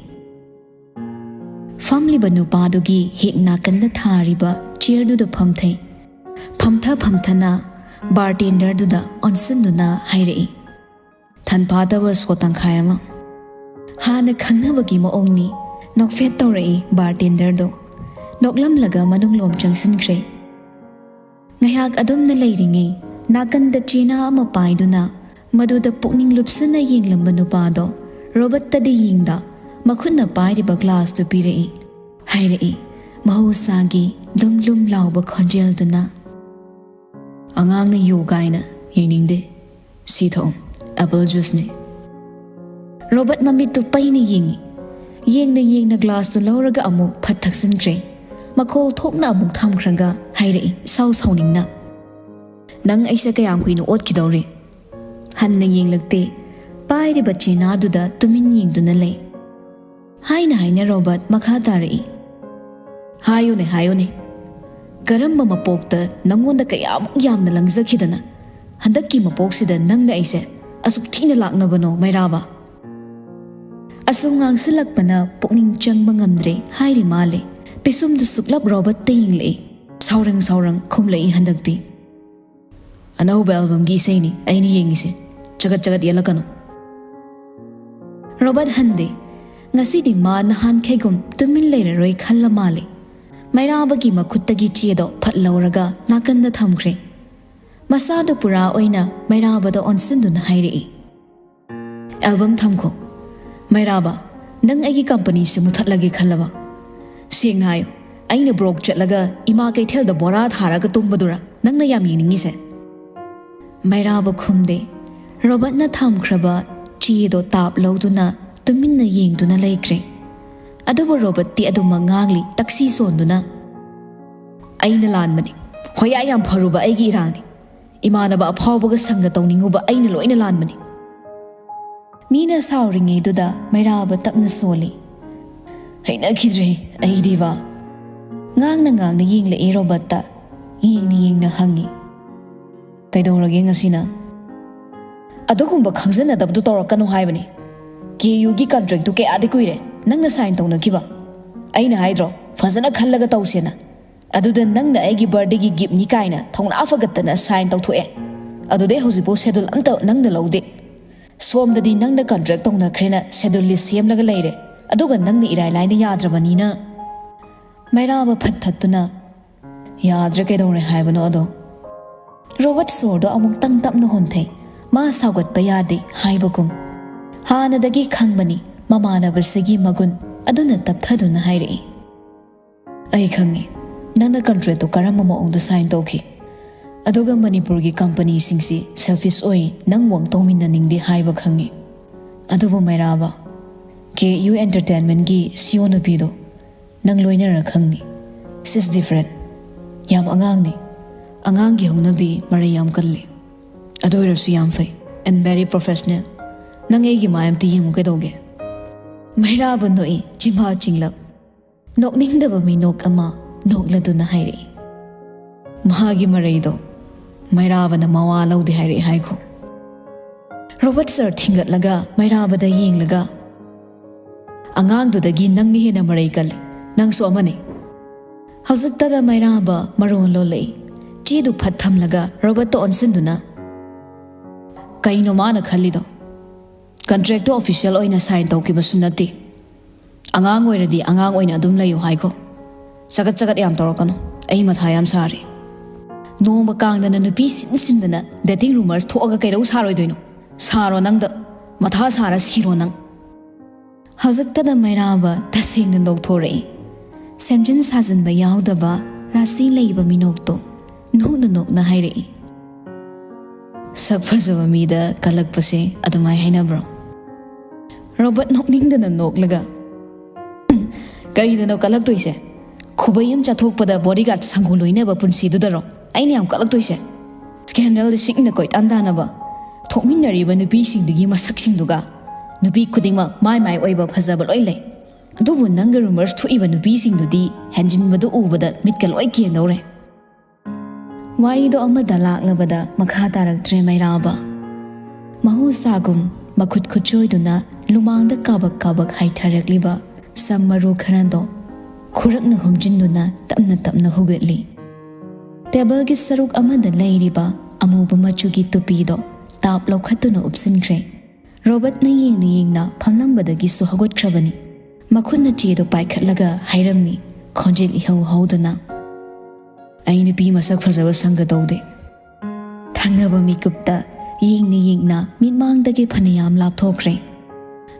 ꯐꯝꯂꯤꯕ ꯅꯨꯄꯥꯗꯨꯒꯤ ꯍꯦꯛ ꯅꯥꯀꯟꯗ ꯊꯥꯔꯤꯕ ꯆꯤꯌꯔꯗꯨꯗ ꯐꯝꯊꯩ꯫ ꯐꯝꯊ ꯐꯝꯊꯅ ꯕꯥꯔꯇꯦꯟꯗꯔꯗꯨꯗ ꯑꯣꯟꯁꯤꯟꯗꯨꯅ ꯍꯥꯏꯔꯛꯏ, "ꯊꯟꯐꯥꯠꯇꯕ ꯁꯣ ꯇꯪꯈꯥꯏ ꯑꯃ"꯫ ꯍꯥꯟꯅ ꯈꯪꯅꯕꯒꯤ ꯃꯑꯣꯡꯅꯤ꯫ ꯅꯣꯛꯐꯦꯠ ꯇꯧꯔꯛꯏ ꯕꯥꯔꯇꯦꯟꯗꯔꯗꯣ꯫ ꯅꯣꯛꯂꯝꯂꯒ ꯃꯅꯨꯡꯂꯣꯝ ꯆꯪꯁꯤꯟꯈ꯭ꯔꯦ꯫ ꯉꯥꯏꯍꯥꯛ ꯑꯗꯨꯝꯅ ꯂꯩꯔꯤꯉꯩ, ꯅꯥꯀꯟꯗ ꯆꯦꯅꯥ ꯑꯃ ꯄꯥꯏꯗꯨꯅ ꯃꯗꯨꯗ ꯄꯨꯛꯅꯤꯡ ꯂꯨꯞꯁꯤꯟꯅ ꯌꯦꯡꯂꯝꯕ ꯅꯨꯄꯥꯗꯣ ꯔꯣꯕꯔꯠꯇꯗꯤ ꯌꯦꯡꯗ ꯃꯈꯨꯠꯅ ꯄꯥꯏꯔꯤꯕ ꯒ꯭ꯂꯥꯁꯇꯨ ꯄꯤꯔꯛꯏ꯫ ꯍꯥꯏꯔꯛꯏ ꯃꯍꯧꯁꯥꯒꯤ ꯂꯨꯝ ꯂꯨꯝ ꯂꯥꯎꯕ ꯈꯣꯟꯖꯦꯜꯗꯨꯅ, "ꯑꯉꯥꯡꯅ ꯌꯨ ꯀꯥꯏꯅ ꯌꯦꯡꯅꯤꯡꯗꯦ꯫ ꯁꯤ ꯊꯛꯎ, ꯑꯦꯄꯜ ꯖꯨꯁꯅꯤ"꯫ ꯔꯣꯕꯔꯠ ꯃꯃꯤꯠꯇꯨ ꯄꯩꯅ ꯌꯦꯡꯏ꯫ ꯌꯦꯡꯅ ꯌꯦꯡꯅ ꯒ꯭ꯂꯥꯁꯇꯨ ꯂꯧꯔꯒ ꯑꯃꯨꯛ ꯐꯠ ꯊꯛꯆꯤꯟꯈ꯭ꯔꯦ꯫ ꯃꯈꯣꯜ ꯊꯣꯛꯅ ꯑꯃꯨꯛ ꯊꯝꯈ꯭ꯔꯒ ꯍꯥꯏꯔꯛꯏ ꯁꯥꯎ ꯁꯥꯎꯅꯤꯡꯅ, "ꯅꯪ ꯑꯩꯁꯦ ꯀꯌꯥꯝ ꯀꯨꯏꯅ ꯑꯣꯠꯈꯤꯗꯧꯔꯤ?" ꯍꯟꯅ ꯌꯦꯡꯂꯛꯇꯦ꯫ ꯄꯥꯏꯔꯤꯕ ꯆꯦꯅꯥꯗꯨꯗ ꯇꯨꯃꯤꯟ ꯌꯦꯡꯗꯨꯅ ꯂꯩ꯫ ꯍꯥꯏꯅ ꯍꯥꯏꯅ ꯔꯣꯕꯔꯠ ꯃꯈꯥ ꯇꯥꯔꯛꯏ, "ꯍꯥꯏꯌꯨꯅꯦ, ꯍꯥꯏꯌꯨꯅꯦ꯫ ꯀꯔꯝꯕ ꯃꯄꯣꯛꯇ ꯅꯪꯉꯣꯟꯗ ꯀꯌꯥꯃꯨꯛ ꯌꯥꯝꯅ ꯂꯪꯖꯈꯤꯗꯅ ꯍꯟꯗꯛꯀꯤ ꯃꯄꯣꯛꯁꯤꯗ ꯅꯪꯅ ꯑꯩꯁꯦ ꯑꯁꯨꯛ ꯊꯤꯅ ꯂꯥꯛꯅꯕꯅꯣ, ꯃꯩꯔꯥꯕ?" ꯑꯁꯨꯝ ꯉꯥꯡꯁꯤꯜꯂꯛꯄꯅ ꯄꯨꯛꯅꯤꯡ ꯆꯪꯕ ꯉꯝꯗ꯭ꯔꯦ ꯍꯥꯏꯔꯤ ꯃꯥꯜꯂꯦ꯫ ꯄꯤꯁꯨꯝꯗꯨ ꯁꯨꯛꯂꯞ ꯔꯣꯕꯔꯠꯇ ꯌꯦꯡꯂꯛꯏ꯫ ꯁꯥꯎꯔꯪ ꯁꯥꯎꯔꯪ ꯈꯨꯝꯂꯛꯏ ꯍꯟꯗꯛꯇꯤ꯫ "ꯑꯅꯧꯕ ꯑꯦꯜꯕꯝꯒꯤ ꯏꯁꯩꯅꯤ ꯑꯩꯅ ꯌꯦꯡꯉꯤꯁꯦ꯫ ꯆꯒꯠ ꯆꯒꯠ ꯌꯦꯠꯂꯛꯀꯅꯨ"꯫ ꯔꯣꯕꯔꯠ ꯍꯟꯗꯦ꯫ ꯉꯁꯤꯗꯤ ꯃꯥ ꯅꯍꯥꯟꯈꯩꯒꯨꯝ ꯇꯨꯃꯤꯟ ꯂꯩꯔꯔꯣꯏ ꯈꯜꯂ ꯃꯥꯜꯂꯦ꯫ ꯃꯩꯔꯥꯕꯒꯤ ꯃꯈꯨꯠꯇꯒꯤ ꯆꯦꯗꯣ ꯐꯠ ꯂꯧꯔꯒ ꯅꯥꯀꯟꯗ ꯊꯝꯈ꯭ꯔꯦ꯫ ꯃꯁꯥꯗꯨ ꯄꯨꯔꯥ ꯑꯣꯏꯅ ꯃꯩꯔꯥꯕꯗ ꯑꯣꯟꯁꯤꯟꯗꯨꯅ ꯍꯥꯏꯔꯛꯏ, "ꯑꯦꯜꯕꯝ ꯊꯝꯈꯣ꯫ ꯃꯩꯔꯥꯕ, ꯅꯪ ꯑꯩꯒꯤ ꯀꯝꯄꯅꯤꯁꯤ ꯃꯨꯊꯠꯂꯒꯦ ꯈꯜꯂꯕ? ꯁꯦꯡꯅ ꯍꯥꯏꯌꯨ, ꯑꯩꯅ ꯕ꯭ꯔꯣꯛ ꯆꯠꯂꯒ ꯏꯃꯥ ꯀꯩꯊꯦꯜꯗ ꯕꯣꯔꯥ ꯊꯥꯔꯒ ꯇꯨꯝꯕꯗꯨꯔ ꯅꯪꯅ ꯌꯥꯝ ꯌꯦꯡꯅꯤꯡꯉꯤꯁꯦ?" ꯃꯩꯔꯥꯕ ꯈꯨꯝꯗꯦ꯫ ꯔꯣꯕꯔꯠꯅ ꯊꯝꯈ꯭ꯔꯕ ꯆꯦꯗꯣ ꯇꯥꯞ ꯂꯧꯗꯨꯅ ꯇꯨꯃꯤꯟꯅ ꯌꯦꯡꯗꯨꯅ ꯂꯩꯈ꯭ꯔꯦ꯫ ꯑꯗꯨꯕꯨ ꯔꯣꯕꯔꯠꯇꯤ ꯑꯗꯨꯃꯛ ꯉꯥꯡꯂꯤ, ꯇꯛꯁꯤ ꯁꯣꯟꯗꯨꯅ꯫ "ꯑꯩꯅ ꯂꯥꯟꯕꯅꯤ꯫ ꯍꯣꯌꯥ ꯌꯥꯝ ꯐꯔꯨꯕ ꯑꯩꯒꯤ ꯏꯔꯥꯜꯅꯤ꯫ ꯏꯃꯥꯟꯅꯕ ꯑꯐꯥꯎꯕꯒ ꯁꯪꯒ ꯇꯧꯅꯤꯡꯉꯨꯕ ꯑꯩꯅ ꯂꯣꯏꯅ ꯂꯥꯟꯕꯅꯤ꯫" ꯃꯤꯅ ꯁꯥꯎꯔꯤꯉꯩꯗꯨꯗ ꯃꯩꯔꯥꯕ ꯇꯞꯅ ꯁꯣꯜꯂꯤ꯫ "ꯍꯩꯅꯈꯤꯗ꯭ꯔꯦ ꯑꯩꯗꯤꯕ꯫" ꯉꯥꯡꯅ ꯉꯥꯡꯅ ꯌꯦꯡꯂꯛꯏ ꯔꯣꯕꯔꯠꯇ꯫ ꯌꯦꯡꯅ ꯌꯦꯡꯅ ꯍꯪꯉꯤ, "ꯀꯩꯗꯧꯔꯒꯦ ꯉꯁꯤꯅ?" "ꯑꯗꯨꯒꯨꯝꯕ ꯈꯪꯖꯟꯅꯗꯕꯗꯨ ꯇꯧꯔꯛꯀꯅꯨ ꯍꯥꯏꯕꯅꯤ꯫ ꯀꯦ ꯌꯨꯒꯤ ꯀꯟꯇ꯭ꯔꯦꯛꯇꯨ ꯀꯌꯥꯗꯤ ꯀꯨꯏꯔꯦ ꯅꯪꯅ ꯁꯥꯏꯟ ꯇꯧꯅꯈꯤꯕ꯫ ꯑꯩꯅ ꯍꯥꯏꯗ꯭ꯔꯣ, ꯐꯖꯅ ꯈꯜꯂꯒ ꯇꯧꯁꯦꯅ꯫ ꯑꯗꯨꯗ ꯅꯪꯅ ꯑꯩꯒꯤ ꯕꯥꯔꯗꯦꯒꯤ ꯒꯤꯐꯅꯤ ꯀꯥꯏꯅ ꯊꯧꯅꯥ ꯐꯒꯠꯇꯅ ꯁꯥꯏꯟ ꯇꯧꯊꯣꯛꯑꯦ꯫ ꯑꯗꯨꯗꯩ ꯍꯧꯖꯤꯛꯐꯥꯎ ꯁꯦꯗꯨꯜ ꯑꯝꯇ ꯅꯪꯅ ꯂꯧꯗꯦ꯫ ꯁꯣꯝꯗꯗꯤ ꯅꯪꯅ ꯀꯟꯇ꯭ꯔꯦꯛ ꯇꯧꯅꯈ꯭ꯔꯦꯅ ꯁꯦꯗꯨꯜ ꯂꯤꯁ ꯁꯦꯝꯂꯒ ꯂꯩꯔꯦ, ꯑꯗꯨꯒ ꯅꯪꯅ ꯏꯔꯥꯏ ꯂꯥꯏꯅ ꯌꯥꯗ꯭ꯔꯕꯅꯤꯅ꯫" ꯃꯩꯔꯥꯕ ꯐꯠ ꯊꯠꯇꯨꯅ, "ꯌꯥꯗ꯭ꯔꯦ, ꯀꯩꯗꯧꯔꯦ ꯍꯥꯏꯕꯅꯣ ꯑꯗꯣ?" ꯔꯣꯕꯔꯠ ꯁꯣꯔꯗꯣ ꯑꯃꯨꯛꯇꯪ ꯇꯞꯅ ꯍꯣꯟꯊꯩ꯫ ꯃꯥ ꯁꯥꯎꯒꯠꯄ ꯌꯥꯗꯦ ꯍꯥꯏꯕꯒꯨꯝ꯫ ꯍꯥꯟꯅꯗꯒꯤ ꯈꯪꯕꯅꯤ ꯃꯃꯥꯟꯅꯕꯁꯤꯒꯤ ꯃꯒꯨꯟ, ꯑꯗꯨꯅ ꯇꯞꯊꯗꯨꯅ ꯍꯥꯏꯔꯛꯏ, "ꯑꯩ ꯈꯪꯉꯤ ꯅꯪꯅ ꯀꯟꯇ꯭ꯔꯦꯛꯇꯣ ꯀꯔꯝꯕ ꯃꯑꯣꯡꯗ ꯁꯥꯏꯟ ꯇꯧꯈꯤ꯫ ꯑꯗꯨꯒ ꯃꯅꯤꯄꯨꯔꯒꯤ ꯀꯝꯄꯅꯤꯁꯤꯡꯁꯤ ꯁꯦꯜꯐꯤꯁ ꯑꯣꯏ, ꯅꯪ ꯋꯥꯡ ꯇꯧꯃꯤꯟꯅꯅꯤꯡꯗꯦ ꯍꯥꯏꯕ ꯈꯪꯉꯤ꯫ ꯑꯗꯨꯕꯨ ꯃꯩꯔꯥꯕ, ꯀꯦ ꯌꯨ ꯑꯦꯟꯇꯔꯇꯦꯟꯃꯦꯟꯒꯤ ꯁꯤ ꯏ ꯑꯣ ꯅꯨꯄꯤꯗꯣ ꯅꯪ ꯂꯣꯏꯅꯔ ꯈꯪꯅꯤ꯫ She's different꯫ ꯌꯥꯝ ꯑꯉꯥꯡꯅꯤ꯫ ꯑꯉꯥꯡꯒꯤ ꯍꯧꯅꯕꯤ, ꯃꯔꯩ ꯌꯥꯝ ꯀꯜꯂꯤ꯫ ꯑꯗꯨ ꯑꯣꯏꯔꯁꯨ ꯌꯥꯝ ꯐꯩ and very professional꯫ ꯅꯪ ꯑꯩꯒꯤ ꯃꯥꯏ ꯑꯝꯇ ꯌꯦꯡꯉꯨ ꯀꯩꯗꯧꯒꯦ?" ꯃꯩꯔꯥꯕ ꯅꯣꯛꯏ, ꯆꯤꯝꯕꯥꯜ ꯆꯤꯡꯂꯞ꯫ ꯅꯣꯛꯅꯤꯡꯗꯕ ꯃꯤꯅꯣꯛ ꯑꯃ ꯅꯣꯛꯂꯗꯨꯅ ꯍꯥꯏꯔꯛꯏ, "ꯃꯥꯒꯤ ꯃꯔꯩꯗꯣ ꯃꯩꯔꯥꯕꯅ ꯃꯋꯥ ꯂꯧꯗꯦ ꯍꯥꯏꯔꯛꯏ ꯍꯥꯏꯈꯣ꯫" ꯔꯣꯕꯔꯠ ꯁꯔ ꯊꯤꯡꯒꯠꯂꯒ ꯃꯩꯔꯥꯕꯗ ꯌꯦꯡꯂꯒ, "ꯑꯉꯥꯡꯗꯨꯗꯒꯤ ꯅꯪꯅ ꯍꯦꯟꯅ ꯃꯔꯩ ꯀꯜꯂꯤ꯫ ꯅꯪꯁꯨ ꯑꯃꯅꯤ꯫" ꯍꯧꯖꯤꯛꯇꯗ ꯃꯩꯔꯥꯕ ꯃꯔꯣꯜ ꯂꯣꯜꯂꯛꯏ꯫ ꯆꯦꯗꯨ ꯐꯠ ꯊꯝꯂꯒ ꯔꯣꯕꯔꯠꯇ ꯑꯣꯟꯁꯤꯟꯗꯨꯅ, "ꯀꯩꯅꯣ ꯃꯥꯅ ꯈꯜꯂꯤꯗꯣ? ꯀꯟꯇ꯭ꯔꯦꯛꯇꯣ ꯑꯣꯐꯤꯁꯤꯌꯦꯜ ꯑꯣꯏꯅ ꯁꯥꯏꯟ ꯇꯧꯈꯤꯕꯁꯨ ꯅꯠꯇꯦ꯫ ꯑꯉꯥꯡ ꯑꯣꯏꯔꯗꯤ ꯑꯉꯥꯡ ꯑꯣꯏꯅ ꯑꯗꯨꯝ ꯂꯩꯌꯨ ꯍꯥꯏꯈꯣ꯫ ꯆꯒꯠ ꯆꯒꯠ ꯌꯥꯝ ꯇꯧꯔꯛꯀꯅꯨ꯫ ꯑꯩ ꯃꯊꯥ ꯌꯥꯝ ꯁꯥꯔꯦ꯫ ꯅꯣꯡꯃ ꯀꯥꯡꯗꯅ ꯅꯨꯄꯤ ꯁꯤꯟ ꯁꯤꯟꯗꯅ dating rumors ꯊꯣꯛꯑꯒ ꯀꯩꯗꯧ ꯁꯥꯔꯣꯏꯗꯣꯏꯅꯣ? ꯁꯥꯔꯣ ꯅꯪꯗ꯫ ꯃꯊꯥ ꯁꯥꯔ ꯁꯤꯔꯣ ꯅꯪ꯫" ꯍꯧꯖꯤꯛꯇꯗ ꯃꯩꯔꯥꯕ ꯇꯁꯦꯡꯅ ꯅꯣꯛꯊꯣꯔꯛꯏ꯫ ꯁꯦꯝꯖꯤꯟ ꯁꯥꯖꯤꯟꯕ ꯌꯥꯎꯗꯕ ꯔꯥꯁꯤ ꯂꯩꯕ ꯃꯤꯅꯣꯛꯇꯣ ꯅꯣꯛꯅ ꯅꯣꯛꯅ ꯍꯥꯏꯔꯛꯏ, "ꯁꯛ ꯐꯖꯕ ꯃꯤꯗ ꯀꯜꯂꯛꯄꯁꯦ ꯑꯗꯨꯃꯥꯏ ꯍꯥꯏꯅꯕ꯭ꯔꯣ?" ꯔꯣꯕꯔꯠ ꯅꯣꯛꯅꯤꯡꯗꯅ ꯅꯣꯛꯂꯒ, "ꯎꯝ, ꯀꯔꯤꯗꯅꯣ ꯀꯜꯂꯛꯇꯣꯏꯁꯦ? ꯈꯨꯕꯩ ꯑꯃ ꯆꯥꯊꯣꯛꯄꯗ ꯕꯣꯗꯤꯒꯥꯔꯗ ꯁꯪꯒꯨ ꯂꯣꯏꯅꯕ ꯄꯨꯟꯁꯤꯗꯨꯗꯔꯣ ꯑꯩꯅ ꯌꯥꯝ ꯀꯜꯂꯛꯇꯣꯏꯁꯦ? ꯁ꯭ꯀꯦꯟꯗꯜꯗ ꯁꯤꯡꯅ ꯀꯣꯏꯇꯥꯟ ꯇꯥꯟꯅꯕ, ꯊꯣꯛꯃꯤꯟꯅꯔꯤꯕ ꯅꯨꯄꯤꯁꯤꯡꯗꯨꯒꯤ ꯃꯁꯛꯁꯤꯡꯗꯨꯒ꯫ ꯅꯨꯄꯤ ꯈꯨꯗꯤꯡꯃꯛ ꯃꯥꯏ ꯃꯥꯏ ꯑꯣꯏꯕ ꯐꯖꯕ ꯂꯣꯏ ꯂꯩ, ꯑꯗꯨꯕꯨ ꯅꯪꯒ ꯔꯨꯃꯔꯁ ꯊꯣꯛꯏꯕ ꯅꯨꯄꯤꯁꯤꯡꯗꯨꯗꯤ ꯍꯦꯟꯖꯤꯟꯕꯗꯨ ꯎꯕꯗ ꯃꯤꯠꯀ ꯂꯣꯏ ꯀꯦꯟꯗꯧꯔꯦ꯫ ꯋꯥꯔꯤꯗꯣ ꯑꯃꯗ ꯂꯥꯛꯂꯕꯗ ꯃꯈꯥ ꯇꯥꯔꯛꯇ꯭ꯔꯦ ꯃꯩꯔꯥꯕ꯫ ꯃꯍꯧꯁꯥꯒꯨꯝ ꯃꯈꯨꯠ ꯈꯨꯠꯆꯣꯏꯗꯨꯅ ꯂꯨꯃꯥꯡꯗ ꯀꯥꯕꯛ ꯀꯥꯕꯛ ꯍꯥꯏꯊꯔꯛꯂꯤꯕ ꯁꯝ ꯃꯔꯨ ꯈꯔꯗꯣ ꯈꯨꯔꯛꯅ ꯍꯨꯝꯖꯤꯟꯗꯨꯅ ꯇꯞꯅ ꯇꯞꯅ ꯍꯨꯒꯠꯂꯤ꯫ ꯇꯦꯕꯜꯒꯤ ꯁꯔꯨꯛ ꯑꯃꯗ ꯂꯩꯔꯤꯕ ꯑꯃꯨꯕ ꯃꯆꯨꯒꯤ ꯇꯨꯄꯤꯗꯣ ꯇꯥꯞ ꯂꯧꯈꯠꯇꯨꯅ ꯎꯞꯁꯤꯟꯈ꯭ꯔꯦ꯫ ꯔꯣꯕꯔꯠꯅ ꯌꯦꯡꯅ ꯌꯦꯡꯅ ꯐꯝꯂꯝꯕꯗꯒꯤꯁꯨ ꯍꯧꯒꯠꯈ꯭ꯔꯕꯅꯤ꯫ ꯃꯈꯨꯠꯅ ꯆꯦꯗꯣ ꯄꯥꯏꯈꯠꯂꯒ ꯍꯥꯏꯔꯝꯃꯤ, ꯈꯣꯟꯖꯦꯜ ꯏꯍꯧ ꯍꯧꯗꯅ, "ꯑꯩ ꯅꯨꯄꯤ ꯃꯁꯛ ꯐꯖꯕ ꯁꯪꯒ ꯇꯧꯗꯦ"꯫ ꯊꯪꯅꯕ ꯃꯤꯀꯨꯞꯇ ꯌꯦꯡꯅ ꯌꯦꯡꯅ ꯃꯤꯠꯃꯥꯡꯗꯒꯤ ꯐꯅꯌꯥꯝ ꯂꯥꯞꯊꯣꯛꯈ꯭ꯔꯦ꯫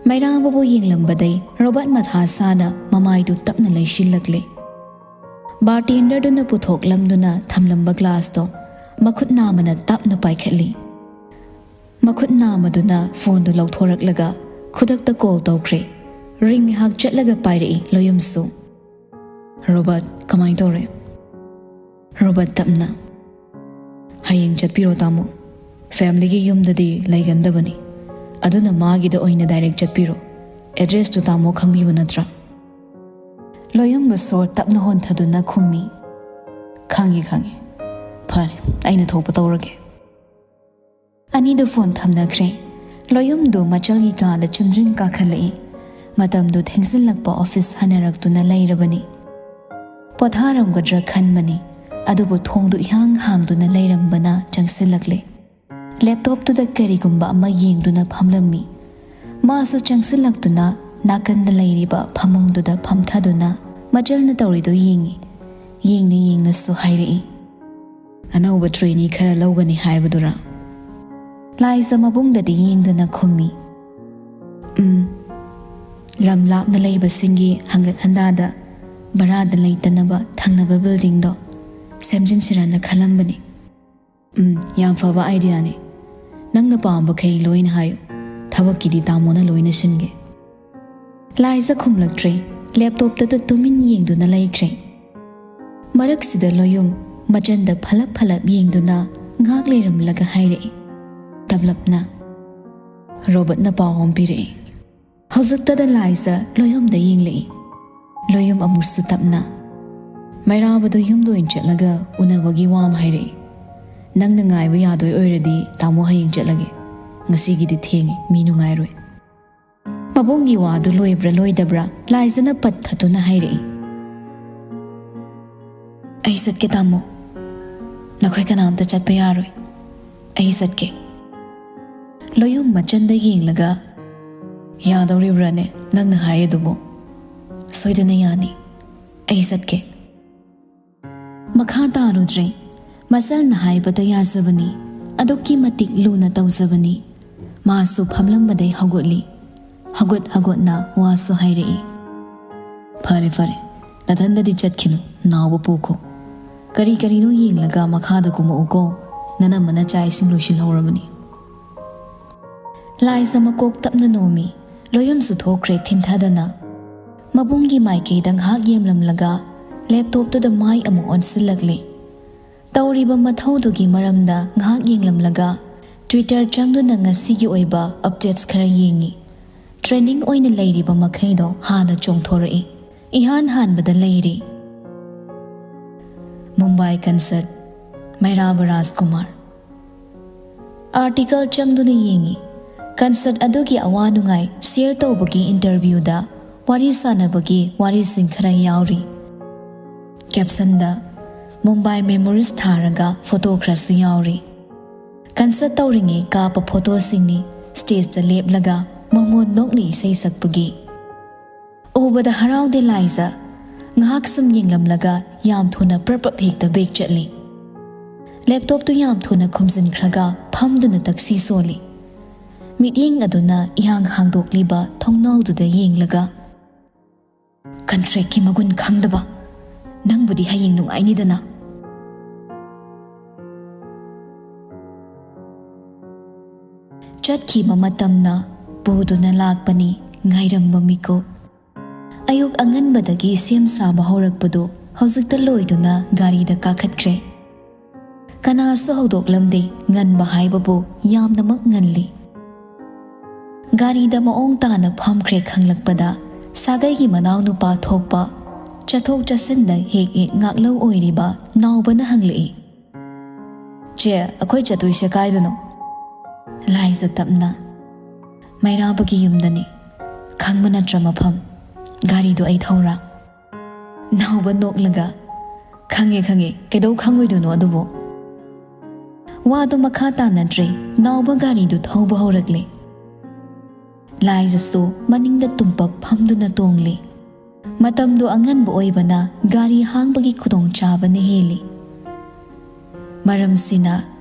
ꯃꯩꯔꯥꯕꯕꯨ ꯌꯦꯡꯂꯝꯕꯗꯩ ꯔꯣꯕꯔꯠ ꯃꯊꯥ ꯁꯥꯅ ꯃꯃꯥꯏꯗꯨ ꯇꯞꯅ ꯂꯩꯁꯤꯜꯂꯛꯂꯦ꯫ ꯕꯥꯔꯇꯦꯟꯗꯔꯗꯨꯅ ꯄꯨꯊꯣꯛꯂꯝꯗꯨꯅ ꯊꯝꯂꯝꯕ ꯒ꯭ꯂꯥꯁꯇꯣ ꯃꯈꯨꯠ ꯅꯥꯝꯃꯅ ꯇꯞꯅ ꯄꯥꯏꯈꯠꯂꯤ꯫ ꯃꯈꯨꯠ ꯅꯥꯝꯃꯗꯨꯅ ꯐꯣꯟꯗꯨ ꯂꯧꯊꯣꯔꯛꯂꯒ ꯈꯨꯗꯛꯇ ꯀꯣꯜ ꯇꯧꯈ꯭ꯔꯦ꯫ ꯔꯤꯡ ꯉꯥꯏꯍꯥꯛ ꯆꯠꯂꯒ ꯄꯥꯏꯔꯛꯏ ꯂꯣꯌꯨꯝꯁꯨ꯫ "ꯔꯣꯕꯔꯠ, ꯀꯃꯥꯏꯅ ꯇꯧꯔꯦ?" ꯔꯣꯕꯔꯠ ꯇꯞꯅ, "ꯍꯌꯦꯡ ꯆꯠꯄꯤꯔꯣ ꯇꯥꯃꯣ꯫ ꯐꯦꯃꯤꯂꯤꯒꯤ ꯌꯨꯝꯗꯗꯤ ꯂꯩꯒꯟꯗꯕꯅꯤ, ꯑꯗꯨꯅ ꯃꯥꯒꯤꯗ ꯑꯣꯏꯅ ꯗꯥꯏꯔꯦꯛ ꯆꯠꯄꯤꯔꯣ꯫ ꯑꯦꯗ꯭ꯔꯦꯁꯇꯨ ꯇꯥꯃꯣ ꯈꯪꯕꯤꯕ ꯅꯠꯇ꯭ꯔꯥ?" ꯂꯣꯌꯨꯝꯕꯨ ꯁꯣꯔ ꯇꯞꯅ ꯍꯣꯟꯊꯗꯨꯅ ꯈꯨꯝꯃꯤ, "ꯈꯪꯉꯤ, ꯈꯪꯉꯤ꯫ ꯐꯔꯦ, ꯑꯩꯅ ꯊꯣꯛꯄ ꯇꯧꯔꯒꯦ"꯫ ꯑꯅꯤꯗꯨ ꯐꯣꯟ ꯊꯝꯅꯈ꯭ꯔꯦ꯫ ꯂꯣꯌꯨꯝꯗꯨ ꯃꯆꯜꯒꯤ ꯀꯥꯗ ꯆꯨꯝꯗ꯭ꯔꯤꯡ ꯀꯥꯈꯠꯂꯛꯏ꯫ ꯃꯇꯝꯗꯨ ꯊꯦꯡꯖꯤꯜꯂꯛꯄ ꯑꯣꯐꯤꯁ ꯍꯟꯅꯔꯛꯇꯨꯅ ꯂꯩꯔꯕꯅꯤ꯫ ꯄꯣꯊꯥꯔꯝꯒꯗ꯭ꯔꯥ ꯈꯟꯕꯅꯤ, ꯑꯗꯨꯕꯨ ꯊꯣꯡꯗꯨ ꯏꯍꯥꯡ ꯍꯥꯡꯗꯨꯅ ꯂꯩꯔꯝꯕꯅ ꯆꯪꯁꯤꯜꯂꯛꯂꯦ꯫ ꯂꯦꯞꯇꯣꯞꯇꯨꯗ ꯀꯔꯤꯒꯨꯝꯕ ꯑꯃ ꯌꯦꯡꯗꯨꯅ ꯐꯝꯂꯝꯃꯤ꯫ ꯃꯥꯁꯨ ꯆꯪꯁꯤꯜꯂꯛꯇꯨꯅ ꯅꯥꯀꯟꯗ ꯂꯩꯔꯤꯕ ꯐꯃꯨꯡꯗꯨꯗ ꯐꯝꯊꯗꯨꯅ ꯃꯆꯜꯅ ꯇꯧꯔꯤꯗꯨ ꯌꯦꯡꯉꯤ꯫ ꯌꯦꯡꯅ ꯌꯦꯡꯅꯁꯨ ꯍꯥꯏꯔꯛꯏ, "ꯑꯅꯧꯕ ꯇ꯭ꯔꯦꯅꯤ ꯈꯔ ꯂꯧꯒꯅꯤ ꯍꯥꯏꯕꯗꯨꯔꯥ?" ꯂꯥꯏꯖ ꯃꯕꯨꯡꯗꯗꯤ ꯌꯦꯡꯗꯨꯅ ꯈꯨꯝꯃꯤ, "ꯎꯝ, ꯂꯝ ꯂꯥꯞꯅ ꯂꯩꯕꯁꯤꯡꯒꯤ ꯍꯪꯒꯠ ꯍꯟꯗꯥꯗ ꯚꯔꯥꯗ ꯂꯩꯇꯅꯕ ꯊꯪꯅꯕ ꯕꯤꯜꯗꯤꯡꯗꯣ ꯁꯦꯝꯖꯤꯟꯁꯤꯔꯅ ꯈꯜꯂꯝꯕꯅꯤ"꯫ "ꯎꯝ, ꯌꯥꯝ ꯐꯕ ꯑꯥꯏꯗꯤꯌꯥꯅꯤ꯫ ꯅꯪꯅ ꯄꯥꯝꯕꯈꯩ ꯂꯣꯏꯅ ꯍꯥꯏꯌꯨ꯫ ꯊꯕꯛꯀꯤꯗꯤ ꯇꯥꯃꯣꯅ ꯂꯣꯏꯅ ꯁꯤꯟꯒꯦ"꯫ ꯂꯥꯏꯖ ꯈꯨꯝꯂꯛꯇ꯭ꯔꯦ꯫ ꯂꯦꯞꯇꯣꯞꯇꯗ ꯇꯨꯃꯤꯟ ꯌꯦꯡꯗꯨꯅ ꯂꯩꯈ꯭ꯔꯦ꯫ ꯃꯔꯛꯁꯤꯗ ꯂꯣꯌꯨꯝ ꯃꯆꯟꯗ ꯐꯂꯞ ꯐꯂꯞ ꯌꯦꯡꯗꯨꯅ ꯉꯥꯏꯍꯥꯛ ꯂꯩꯔꯝꯂꯒ ꯍꯥꯏꯔꯛꯏ, ꯇꯞꯂꯞꯅ, "ꯔꯣꯕꯔꯠꯅ ꯄꯥꯎ ꯑꯃ ꯄꯤꯔꯛꯏ꯫" ꯍꯧꯖꯤꯛꯇꯗ ꯂꯥꯏꯖ ꯂꯣꯌꯨꯝꯗ ꯌꯦꯡꯂꯛꯏ꯫ ꯂꯣꯌꯨꯝ ꯑꯃꯨꯛꯁꯨ ꯇꯞꯅ, "ꯃꯩꯔꯥꯕꯗꯣ ꯌꯨꯝꯗ ꯑꯣꯏꯅ ꯆꯠꯂꯒ ꯎꯅꯕꯒꯤ ꯋꯥ ꯑꯃ ꯍꯥꯏꯔꯛꯏ꯫ ꯅꯪꯅ ꯉꯥꯏꯕ ꯌꯥꯗꯣꯏ ꯑꯣꯏꯔꯗꯤ ꯇꯥꯃꯣ ꯍꯌꯦꯡ ꯆꯠꯂꯒꯦ꯫ ꯉꯁꯤꯒꯤꯗꯤ ꯊꯦꯡꯉꯦ, ꯃꯤ ꯅꯨꯡꯉꯥꯏꯔꯣꯏ꯫" ꯃꯕꯨꯡꯒꯤ ꯋꯥꯗꯨ ꯂꯣꯏꯕ꯭ꯔꯥ ꯂꯣꯏꯗꯕ꯭ꯔꯥ ꯂꯥꯏꯖꯅ ꯄꯠ ꯊꯠꯇꯨꯅ ꯍꯥꯏꯔꯛꯏ, "ꯑꯩ ꯆꯠꯀꯦ ꯇꯥꯃꯣ, ꯅꯈꯣꯏ ꯀꯅꯥꯝꯇ ꯆꯠꯄ ꯌꯥꯔꯣꯏ, ꯑꯩ ꯆꯠꯀꯦ꯫" ꯂꯣꯌꯨꯝ ꯃꯆꯟꯗ ꯌꯦꯡꯂꯒ, "ꯌꯥꯗꯧꯔꯤꯕ꯭ꯔꯥꯅꯦ ꯅꯪꯅ ꯍꯥꯏꯔꯤꯗꯨꯕꯨ?" "ꯁꯣꯏꯗꯅ ꯌꯥꯅꯤ, ꯑꯩ ꯆꯠꯀꯦ꯫" ꯃꯈꯥ ꯇꯥꯔꯨꯗ꯭ꯔꯦ꯫ ꯃꯆꯜꯅ ꯍꯥꯏꯕꯗ ꯌꯥꯖꯕꯅꯤ, ꯑꯗꯨꯛꯀꯤ ꯃꯇꯤꯛ ꯂꯨꯅ ꯇꯧꯖꯕꯅꯤ꯫ ꯃꯥꯁꯨ ꯐꯝꯂꯝꯕꯗꯩ ꯍꯧꯒꯠꯂꯤ꯫ ꯍꯧꯒꯠ ꯍꯧꯒꯠꯅ ꯋꯥꯁꯨ ꯍꯥꯏꯔꯛꯏ꯫ "ꯐꯔꯦ ꯐꯔꯦ, ꯅꯊꯟꯗꯗꯤ ꯆꯠꯈꯤꯅꯨ, ꯅꯥꯎꯕ ꯄꯨꯈꯣ꯫ ꯀꯔꯤ ꯀꯔꯤꯅꯣ ꯌꯦꯡꯂꯒ ꯃꯈꯥꯗ ꯀꯨꯝꯃꯛꯎꯀꯣ, ꯅꯅꯝꯃꯅ ꯆꯥꯛ ꯏꯁꯤꯡ ꯂꯣꯏꯁꯤꯜꯍꯧꯔꯕꯅꯤ꯫" ꯂꯥꯏꯖ ꯃꯀꯣꯛ ꯇꯞꯅ ꯅꯣꯝꯃꯤ꯫ ꯂꯣꯌꯨꯝꯁꯨ ꯊꯣꯛꯈ꯭ꯔꯦ ꯊꯤꯟꯊꯗꯅ꯫ ꯃꯕꯨꯡꯒꯤ ꯃꯥꯏꯀꯩꯗ ꯉꯥꯏꯍꯥꯛ ꯌꯦꯡꯂꯝꯂꯒ ꯂꯦꯞꯇꯣꯞꯇꯨꯗ ꯃꯥꯏ ꯑꯃꯨꯛ ꯑꯣꯟꯁꯤꯜꯂꯛꯂꯦ꯫ ꯇꯧꯔꯤꯕ ꯃꯊꯧꯗꯨꯒꯤ ꯃꯔꯝꯗ ꯉꯥꯏꯍꯥꯛ ꯌꯦꯡꯂꯝꯂꯒ Twitter ꯆꯪꯗꯨꯅ ꯉꯁꯤꯒꯤ ꯑꯣꯏꯕ updates ꯈꯔ ꯌꯦꯡꯉꯤ꯫ Trending ꯑꯣꯏꯅ ꯂꯩꯔꯤꯕ ꯃꯈꯩꯗꯣ ꯍꯥꯟꯅ ꯆꯣꯡꯊꯣꯔꯛꯏ꯫ ꯏꯍꯥꯟ ꯍꯥꯟꯕꯗ ꯂꯩꯔꯤ ꯃꯨꯝꯕꯥꯏ concert, ꯃꯩꯔꯥꯕ ꯔꯥꯖꯀꯨꯃꯥꯔ꯫ Article ꯆꯪꯗꯨꯅ ꯌꯦꯡꯉꯤ꯫ Concert ꯑꯗꯨꯒꯤ ꯑꯋꯥ ꯅꯨꯡꯉꯥꯏ share ꯇꯧꯕꯒꯤ interviewꯗ ꯋꯥꯔꯤ ꯁꯥꯟꯅꯕꯒꯤ ꯋꯥꯔꯤꯁꯤꯡ ꯈꯔ ꯌꯥꯎꯔꯤ꯫ Captionꯗ "ꯃꯨꯝꯕꯥꯏ memories" ꯊꯥꯔꯒ photo ꯈꯔꯁꯨ ꯌꯥꯎꯔꯤ꯫ Concert ꯇꯧꯔꯤꯉꯩ ꯀꯥꯞꯄ photoꯁꯤꯡꯅꯤ, stageꯇ ꯂꯦꯞꯂꯒ ꯃꯃꯣꯟ ꯅꯣꯛꯅ ꯏꯁꯩ ꯁꯛꯄꯒꯤ꯫ ꯎꯕꯗ ꯍꯔꯥꯎꯗꯦ ꯂꯥꯏꯖ꯫ ꯉꯥꯏꯍꯥꯛ ꯁꯨꯝ ꯌꯦꯡꯂꯝꯂꯒ ꯌꯥꯝ ꯊꯨꯅ ꯄ꯭ꯔꯞ ꯄ꯭ꯔꯞ ꯍꯦꯛꯇ back ꯆꯠꯂꯤ꯫ Laptopꯇꯨ ꯌꯥꯝ ꯊꯨꯅ ꯈꯨꯝꯖꯤꯟꯈ꯭ꯔꯒ ꯐꯝꯗꯨꯅ ꯇꯛꯁꯤ ꯁꯣꯜꯂꯤ꯫ ꯃꯤꯠꯌꯦꯡ ꯑꯗꯨꯅ ꯏꯍꯥꯡ ꯍꯥꯡꯗꯣꯛꯂꯤꯕ ꯊꯣꯡꯅꯥꯎꯗꯨꯗ ꯌꯦꯡꯂꯒ, "Contractꯀꯤ ꯃꯒꯨꯟ ꯈꯪꯗꯕ, ꯅꯪꯕꯨꯗꯤ ꯍꯌꯦꯡ ꯅꯨꯡꯉꯥꯏꯅꯤꯗꯅ꯫" ꯆꯠꯈꯤꯕ ꯃꯇꯝꯅ ꯄꯨꯗꯨꯅ ꯂꯥꯛꯄꯅꯤ ꯉꯥꯏꯔꯝꯕ ꯃꯤꯀꯨꯞ꯫ ꯑꯌꯨꯛ ꯑꯉꯟꯕꯗꯒꯤ ꯁꯦꯝ ꯁꯥꯕ ꯍꯧꯔꯛꯄꯗꯨ ꯍꯧꯖꯤꯛꯇ ꯂꯣꯏꯗꯨꯅ ꯒꯥꯔꯤꯗ ꯀꯥꯈꯠꯈ꯭ꯔꯦ꯫ ꯀꯅꯥꯁꯨ ꯍꯧꯗꯣꯛꯂꯝꯗꯦ꯫ ꯉꯟꯕ ꯍꯥꯏꯕꯕꯨ ꯌꯥꯝꯅꯃꯛ ꯉꯜꯂꯤ꯫ ꯒꯥꯔꯤꯗ ꯃꯑꯣꯡ ꯇꯥꯅ ꯐꯝꯈ꯭ꯔꯦ ꯈꯪꯂꯛꯄꯗ ꯁꯥꯒꯩꯒꯤ ꯃꯅꯥꯎꯅꯨꯄꯥ ꯊꯣꯛꯄ, ꯆꯠꯊꯣꯛ ꯆꯠꯁꯤꯟꯗ ꯍꯦꯛ ꯍꯦꯛ ꯉꯥꯛꯂꯧ ꯑꯣꯏꯔꯤꯕ ꯅꯥꯎꯕꯅ ꯍꯪꯂꯛꯏ, "ꯆꯦ, ꯑꯩꯈꯣꯏ ꯆꯠꯇꯣꯏꯁꯦ ꯀꯥꯏꯗꯅꯣ?" ꯂꯥꯏꯖ ꯇꯞꯅ, "ꯃꯩꯔꯥꯕꯒꯤ ꯌꯨꯝꯗꯅꯤ꯫ ꯈꯪꯕ ꯅꯠꯇ꯭ꯔ ꯃꯐꯝ? ꯒꯥꯔꯤꯗꯣ ꯑꯩ ꯊꯧꯔꯥ?" ꯅꯥꯎꯕ ꯅꯣꯛꯂꯒ, "ꯈꯪꯉꯦ, ꯈꯪꯉꯦ, ꯀꯩꯗꯧ ꯈꯪꯉꯣꯏꯗꯣꯏꯅꯣ ꯑꯗꯨꯕꯨ?" ꯋꯥꯗꯣ ꯃꯈꯥ ꯇꯥꯅꯗ꯭ꯔꯦ꯫ ꯅꯥꯎꯕ ꯒꯥꯔꯤꯗꯨ ꯊꯧꯕ ꯍꯧꯔꯛꯂꯦ꯫ ꯂꯥꯏꯖꯁꯨ ꯃꯅꯤꯡꯗ ꯇꯨꯝꯄꯛ ꯐꯝꯗꯨꯅ ꯇꯣꯡꯂꯤ꯫ ꯃꯇꯝꯗꯨ ꯑꯉꯟꯕ ꯑꯣꯏꯕꯅ ꯒꯥꯔꯤ ꯍꯥꯡꯕꯒꯤ ꯈꯨꯗꯣꯡꯆꯥꯕꯅ ꯍꯦꯜꯂꯤ꯫ ꯃꯔꯝꯁꯤꯅ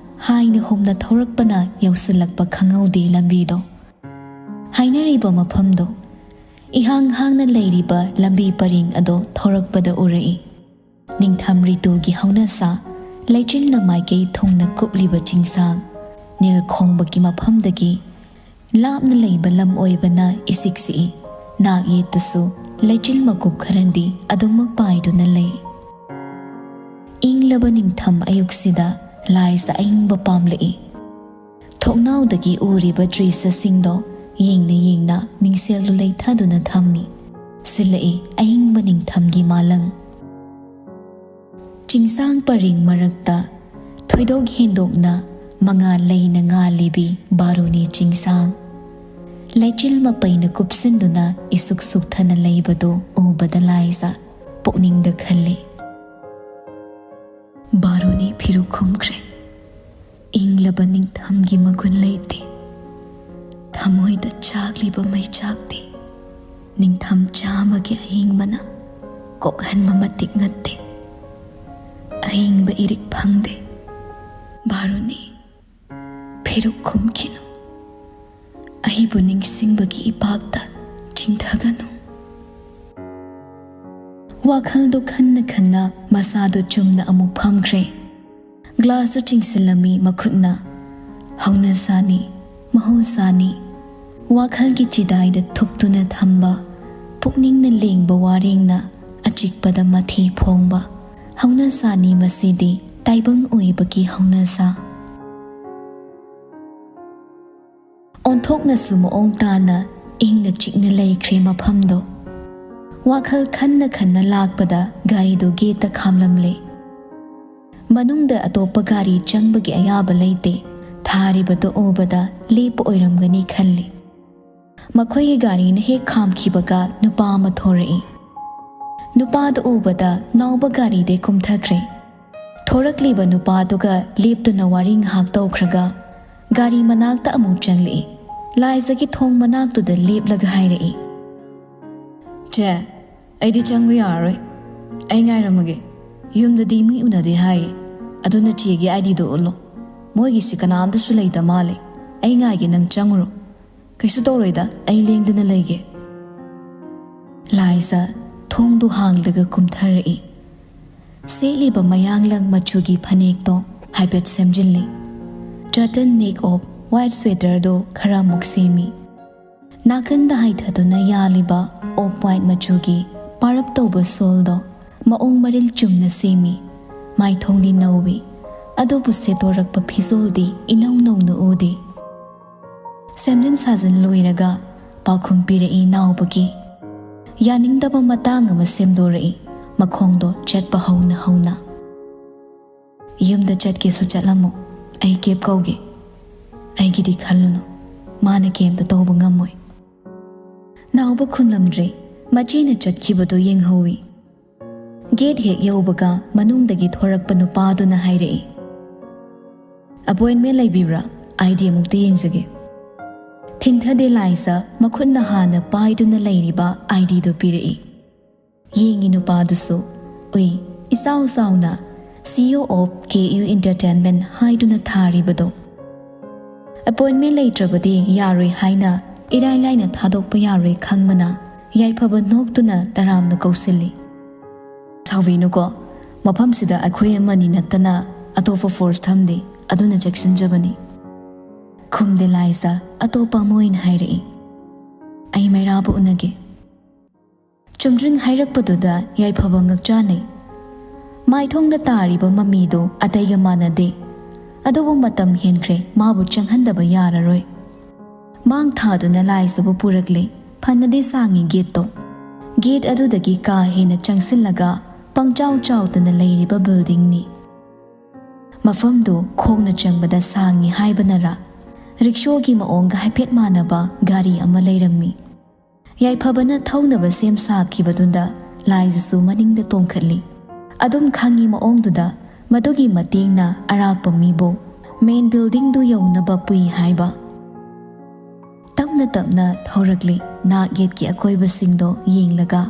ꯍꯥꯏꯅ ꯍꯨꯝꯅ ꯊꯧꯔꯛꯄꯅ ꯌꯧꯁꯤꯜꯂꯛꯄ ꯈꯪꯍꯧꯗꯦ ꯂꯝꯕꯤꯗꯣ꯫ ꯍꯥꯏꯅꯔꯤꯕ ꯃꯐꯝꯗꯣ, ꯏꯍꯥꯡ ꯍꯥꯡꯅ ꯂꯩꯔꯤꯕ ꯂꯝꯕꯤ ꯄꯔꯦꯡ ꯑꯗꯣ ꯊꯧꯔꯛꯄꯗ ꯎꯔꯛꯏ꯫ ꯅꯤꯡꯊꯝ ꯔꯤꯇꯨꯒꯤ ꯍꯧꯅꯁꯥ, ꯂꯩꯆꯤꯜꯅ ꯃꯥꯏꯀꯩ ꯊꯨꯡꯅ ꯀꯨꯞꯂꯤꯕ ꯆꯤꯡꯁꯥꯡ, ꯅꯤꯜ ꯈꯣꯡꯕꯒꯤ ꯃꯐꯝꯗꯒꯤ ꯂꯥꯞꯅ ꯂꯩꯕ ꯂꯝ ꯑꯣꯏꯕꯅ ꯏꯁꯤꯛ ꯁꯤꯛꯏ꯫ ꯅꯥꯛ ꯌꯦꯠꯇꯁꯨ ꯂꯩꯆꯤꯜ ꯃꯀꯨꯞ ꯈꯔꯗꯤ ꯑꯗꯨꯃꯛ ꯄꯥꯏꯗꯨꯅ ꯂꯩ꯫ ꯏꯪꯂꯕ ꯅꯤꯡꯊꯝ ꯑꯌꯨꯛꯁꯤꯗ ꯂꯥꯏꯖ ꯑꯏꯪꯕ ꯄꯥꯝꯂꯛꯏ꯫ ꯊꯣꯡꯅꯥꯎꯗꯒꯤ ꯎꯔꯤꯕ ꯗ꯭ꯔꯤꯁ꯭ꯌꯁꯤꯡꯗꯣ ꯌꯦꯡꯅ ꯌꯦꯡꯅ ꯃꯤꯡꯁꯦꯜꯗꯨ ꯂꯩꯊꯗꯨꯅ ꯊꯝꯃꯤ꯫ ꯁꯤꯜꯂꯛꯏ ꯑꯏꯪꯕ ꯅꯤꯡꯊꯝꯒꯤ ꯃꯥꯂꯪ꯫ ꯆꯤꯡꯁꯥꯡ ꯄꯔꯦꯡ ꯃꯔꯛꯇ ꯊꯣꯏꯗꯣꯛ ꯍꯦꯟꯗꯣꯛꯅ ꯃꯉꯥꯜ ꯂꯩꯅ ꯉꯥꯜꯂꯤꯕꯤ ꯕꯥꯔꯨꯅꯤ ꯆꯤꯡꯁꯥꯡ꯫ ꯂꯩꯆꯤꯜ ꯃꯄꯩꯅ ꯀꯨꯞꯁꯤꯟꯗꯨꯅ ꯏꯁꯨꯛ ꯁꯨꯛꯊꯅ ꯂꯩꯕꯗꯨ ꯎꯕꯗ ꯂꯥꯏꯖ ꯄꯨꯛꯅꯤꯡꯗ ꯈꯜꯂꯤ, "ꯕꯥꯔꯨꯅꯤ ꯐꯤꯔꯨꯛ ꯈꯨꯝꯈ꯭ꯔꯦ꯫ ꯏꯪꯂꯕ ꯅꯤꯡꯊꯝꯒꯤ ꯃꯒꯨꯟ ꯂꯩꯇꯦ꯫ ꯊꯃꯣꯏꯗ ꯆꯥꯛꯂꯤꯕ ꯃꯩꯆꯥꯛꯇꯤ ꯅꯤꯡꯊꯝ ꯆꯥꯝꯃꯒꯤ ꯑꯏꯪꯕꯅ ꯀꯣꯛꯍꯟꯕ ꯃꯇꯤꯛ ꯅꯠꯇꯦ꯫ ꯑꯏꯪꯕ ꯏꯔꯤꯛ ꯐꯪꯗꯦ꯫ ꯕꯥꯔꯨꯅꯤ, ꯐꯤꯔꯨꯛ ꯈꯨꯝꯈꯤꯅꯨ꯫ ꯑꯩꯕꯨ ꯅꯤꯡꯁꯤꯡꯕꯒꯤ ꯏꯄꯥꯛꯇ ꯆꯤꯡꯊꯒꯅꯨ꯫" ꯋꯥꯈꯜꯗꯨ ꯈꯟꯅ ꯈꯟꯅ ꯃꯁꯥꯗꯨ ꯆꯨꯝꯅ ꯑꯃꯨꯛ ꯐꯝꯈ꯭ꯔꯦ꯫ ꯒ꯭ꯂꯥꯁꯇꯨ ꯆꯤꯡꯁꯤꯜꯂꯝꯃꯤ ꯃꯈꯨꯠꯅ꯫ ꯍꯧꯅꯁꯥꯅꯤ, ꯃꯍꯧꯁꯥꯅꯤ꯫ ꯋꯥꯈꯜꯒꯤ ꯆꯤꯗꯥꯏꯗ ꯊꯨꯞꯇꯨꯅ ꯊꯝꯕ ꯄꯨꯛꯅꯤꯡꯅ ꯂꯦꯡꯕ ꯋꯥꯔꯦꯡꯅ ꯑꯆꯤꯛꯄꯗ ꯃꯊꯤ ꯐꯣꯡꯕ ꯍꯧꯅꯁꯥꯅꯤ꯫ ꯃꯁꯤꯗꯤ ꯇꯥꯏꯕꯪ ꯑꯣꯏꯕꯒꯤ ꯍꯧꯅꯁꯥ꯫ ꯑꯣꯟꯊꯣꯛꯅꯁꯨ ꯃꯑꯣꯡ ꯇꯥꯅ ꯏꯪꯅ ꯆꯤꯛꯅ ꯂꯩꯈ꯭ꯔꯦ ꯃꯐꯝꯗꯣ꯫ ꯋꯥꯈꯜ ꯈꯟꯅ ꯈꯟꯅ ꯂꯥꯛꯄꯗ ꯒꯥꯔꯤꯗꯨ ꯒꯦꯠꯇ ꯈꯥꯝꯂꯝꯂꯦ꯫ ꯃꯅꯨꯡꯗ ꯑꯇꯣꯞꯄ ꯒꯥꯔꯤ ꯆꯪꯕꯒꯤ ꯑꯌꯥꯕ ꯂꯩꯇꯦ꯫ ꯊꯥꯔꯤꯕꯗꯨ ꯎꯕꯗ ꯂꯦꯞꯄ ꯑꯣꯏꯔꯝꯒꯅꯤ ꯈꯜꯂꯤ꯫ ꯃꯈꯣꯏꯒꯤ ꯒꯥꯔꯤꯅ ꯍꯦꯛ ꯈꯥꯝꯈꯤꯕꯒ ꯅꯨꯄꯥ ꯑꯃ ꯊꯣꯔꯛꯏ꯫ ꯅꯨꯄꯥꯗꯨ ꯎꯕꯗ ꯅꯥꯎꯕ ꯒꯥꯔꯤꯗꯩ ꯀꯨꯝꯊꯈ꯭ꯔꯦ꯫ ꯊꯣꯔꯛꯂꯤꯕ ꯅꯨꯄꯥꯗꯨꯒ ꯂꯦꯞꯇꯨꯅ ꯋꯥꯔꯤ ꯉꯥꯏꯍꯥꯛ ꯇꯧꯈ꯭ꯔꯒ ꯒꯥꯔꯤ ꯃꯅꯥꯛꯇ ꯑꯃꯨꯛ ꯆꯪꯂꯛꯏ꯫ ꯂꯥꯏꯖꯒꯤ ꯊꯣꯡ ꯃꯅꯥꯛꯇꯨꯗ ꯂꯦꯞꯂꯒ ꯍꯥꯏꯔꯛꯏ, "ꯆꯦ, ꯑꯩꯗꯤ ꯆꯪꯕ ꯌꯥꯔꯔꯣꯏ꯫ ꯑꯩ ꯉꯥꯏꯔꯝꯃꯒꯦ꯫ ꯌꯨꯝꯗꯗꯤ ꯃꯤ ꯎꯅꯗꯦ ꯍꯥꯏꯌꯦ꯫ ꯑꯗꯨꯅ ꯆꯦꯒꯤ ꯑꯥꯏ ꯗꯤꯗꯣ ꯎꯠꯂꯣ꯫ ꯃꯣꯏꯒꯤꯁꯤ ꯀꯅꯥꯝꯇꯁꯨ ꯂꯩꯇ ꯃꯥꯜꯂꯦ꯫ ꯑꯩ ꯉꯥꯏꯒꯦ, ꯅꯪ ꯆꯪꯉꯨꯔꯣ꯫ ꯀꯩꯁꯨ ꯇꯧꯔꯣꯏꯗ, ꯑꯩ ꯂꯦꯡꯗꯅ ꯂꯩꯒꯦ꯫" ꯂꯥꯏꯖ ꯊꯣꯡꯗꯨ ꯍꯥꯡꯂꯒ ꯀꯨꯝꯊꯔꯛꯏ꯫ ꯁꯦꯠꯂꯤꯕ ꯃꯌꯥꯡꯂꯪ ꯃꯆꯨꯒꯤ ꯐꯅꯦꯛꯇꯣ ꯍꯥꯏꯐꯦꯠ ꯁꯦꯝꯖꯤꯜꯂꯤ꯫ ꯇꯔꯇꯟ ꯅꯦꯛ ꯑꯣꯐ ꯋꯥꯏꯠ ꯁ꯭ꯋꯦꯇꯔꯗꯣ ꯈꯔ ꯑꯃꯨꯛ ꯁꯦꯝꯃꯤ꯫ ꯅꯥꯀꯟꯗ ꯍꯥꯏꯊꯗꯨꯅ ꯌꯥꯜꯂꯤꯕ ꯑꯣꯐ ꯋꯥꯏꯠ ꯃꯆꯨꯒꯤ ꯄꯥꯔꯞ ꯇꯧꯕ ꯁꯣꯜꯗꯣ ꯃꯑꯣꯡ ꯃꯔꯤꯜ ꯆꯨꯝꯅ ꯁꯦꯝꯃꯤ꯫ ꯃꯥꯏꯊꯣꯡꯗꯤ ꯅꯧꯏ, ꯑꯗꯨꯕꯨ ꯁꯦꯠꯇꯣꯔꯛꯄ ꯐꯤꯖꯣꯜꯗꯤ ꯏꯅꯧ ꯅꯧꯅ ꯎꯗꯦ꯫ ꯁꯦꯝꯖꯤꯟ ꯁꯥꯖꯤꯟ ꯂꯣꯏꯔꯒ ꯄꯥꯎꯈꯨꯝ ꯄꯤꯔꯛꯏ ꯅꯥꯎꯕꯒꯤ꯫ ꯌꯥꯅꯤꯡꯗꯕ ꯃꯇꯥꯡ ꯑꯃ ꯁꯦꯝꯗꯣꯔꯛꯏ, ꯃꯈꯣꯡꯗꯣ ꯆꯠꯄ ꯍꯧꯅ ꯍꯧꯅ꯫ "ꯌꯨꯝꯗ ꯆꯠꯀꯦꯁꯨ ꯆꯠꯂꯝꯃꯣ, ꯑꯩ ꯀꯦꯕ ꯀꯧꯒꯦ꯫ ꯑꯩꯒꯤꯗꯤ ꯈꯜꯂꯨꯅꯨ, ꯃꯥꯅ ꯀꯩꯝꯇ ꯇꯧꯕ ꯉꯝꯃꯣꯏ꯫" ꯅꯥꯎꯕ ꯈꯨꯝꯂꯝꯗ꯭ꯔꯦ꯫ ꯃꯆꯦꯅ ꯆꯠꯈꯤꯕꯗꯨ ꯌꯦꯡꯍꯧꯏ꯫ ꯒꯦꯠ ꯍꯦꯛ ꯌꯧꯕꯒ ꯃꯅꯨꯡꯗꯒꯤ ꯊꯣꯔꯛꯄ ꯅꯨꯄꯥꯗꯨꯅ ꯍꯥꯏꯔꯛꯏ, "ꯑꯄꯣꯏꯟꯃꯦꯟ ꯂꯩꯕꯤꯕ꯭ꯔꯥ? ꯑꯥꯏ ꯗꯤ ꯑꯃꯨꯛꯇ ꯌꯦꯡꯖꯒꯦ꯫" ꯊꯤꯟꯊꯗꯦ ꯂꯥꯏꯖ ꯃꯈꯨꯠꯅ ꯍꯥꯟꯅ ꯄꯥꯏꯗꯨꯅ ꯂꯩꯔꯤꯕ ꯑꯥꯏ ꯗꯤꯗꯨ ꯄꯤꯔꯛꯏ꯫ ꯌꯦꯡꯉꯤ ꯅꯨꯄꯥꯗꯨꯁꯨ ꯎꯏ, ꯏꯆꯥꯎ ꯆꯥꯎꯅ "ꯁꯤ ꯏ ꯑꯣ ꯑꯣꯐ ꯀꯦ ꯌꯨ ꯏꯟꯇꯔꯇꯦꯟꯃꯦꯟ" ꯍꯥꯏꯗꯨꯅ ꯊꯥꯔꯤꯕꯗꯣ꯫ ꯑꯄꯣꯏꯟꯃꯦꯟ ꯂꯩꯇ꯭ꯔꯕꯗꯤ ꯌꯥꯔꯣꯏ ꯍꯥꯏꯅ ꯏꯔꯥꯏ ꯂꯥꯏꯅ ꯊꯥꯗꯣꯛꯄ ꯌꯥꯔꯣꯏ ꯈꯪꯕꯅ ꯌꯥꯏꯐꯕ ꯅꯣꯛꯇꯨꯅ ꯇꯔꯥꯝꯅ ꯀꯧꯁꯤꯜꯂꯤ꯫ "ꯁꯥꯎꯕꯤꯅꯨꯀꯣ, ꯃꯐꯝꯁꯤꯗ ꯑꯩꯈꯣꯏ ꯑꯃꯅꯤ ꯅꯠꯇꯅ ꯑꯇꯣꯞꯄ ꯐꯣꯔꯁ ꯊꯝꯗꯦ, ꯑꯗꯨꯅ ꯆꯦꯛꯁꯤꯟꯖꯕꯅꯤ꯫" ꯈꯨꯝꯗꯦ ꯂꯥꯏꯖ ꯑꯇꯣꯞꯄ ꯑꯃ ꯑꯣꯏꯅ ꯍꯥꯏꯔꯛꯏ, "ꯑꯩ ꯃꯩꯔꯥꯕ ꯎꯅꯒꯦ꯫" ꯆꯨꯝꯗ꯭ꯔꯤꯡ ꯍꯥꯏꯔꯛꯄꯗꯨꯗ ꯌꯥꯏꯐꯕ ꯉꯛꯆꯥꯅꯩ꯫ ꯃꯥꯏꯊꯣꯡꯗ ꯇꯥꯔꯤꯕ ꯃꯃꯤꯗꯨ ꯑꯇꯩꯒ ꯃꯥꯟꯅꯗꯦ꯫ ꯑꯗꯨꯕꯨ ꯃꯇꯝ ꯍꯦꯟꯈ꯭ꯔꯦ, ꯃꯥꯕꯨ ꯆꯪꯍꯟꯗꯕ ꯌꯥꯔꯔꯣꯏ꯫ ꯃꯥꯡ ꯊꯥꯗꯨꯅ ꯂꯥꯏꯖꯕꯨ ꯄꯨꯔꯛꯂꯦ꯫ ꯐꯅꯗꯤ ꯁꯥꯡꯉꯤ ꯒꯦꯠꯇꯣ꯫ ꯒꯦꯠ ꯑꯗꯨꯗꯒꯤ ꯀꯥ ꯍꯦꯟꯅ ꯆꯪꯁꯤꯜꯂꯒ ꯄꯪꯆꯥꯎ ꯆꯥꯎꯗꯅ ꯂꯩꯔꯤꯕ ꯕꯤꯜꯗꯤꯡꯅꯤ꯫ ꯃꯐꯝꯗꯨ ꯈꯣꯡꯅ ꯆꯪꯕꯗ ꯁꯥꯡꯉꯤ ꯍꯥꯏꯕꯅꯔꯥ, ꯔꯤꯛꯁꯣꯒꯤ ꯃꯑꯣꯡꯒ ꯍꯥꯏꯐꯦꯠ ꯃꯥꯟꯅꯕ ꯒꯥꯔꯤ ꯑꯃ ꯂꯩꯔꯝꯃꯤ꯫ ꯌꯥꯏꯐꯕꯅ ꯊꯧꯅꯕ ꯁꯦꯝ ꯁꯥꯈꯤꯕꯗꯨꯗ ꯂꯥꯏꯖꯁꯨ ꯃꯅꯤꯡꯗ ꯇꯣꯡꯈꯠꯂꯤ꯫ ꯑꯗꯨꯝ ꯈꯪꯉꯤ ꯃꯑꯣꯡꯗꯨꯗ ꯃꯗꯨꯒꯤ ꯃꯇꯦꯡꯅ ꯑꯔꯥꯛꯄ ꯃꯤꯕꯨ ꯃꯦꯟ ꯕꯤꯜꯗꯤꯡꯗꯨ ꯌꯧꯅꯕ ꯄꯨꯏ ꯍꯥꯏꯕ꯫ ꯇꯞꯅ ꯇꯞꯅ ꯊꯧꯔꯛꯂꯤ, ꯅꯥꯛ ꯌꯦꯠꯀꯤ ꯑꯀꯣꯏꯕꯁꯤꯡꯗꯣ ꯌꯦꯡꯂꯒ꯫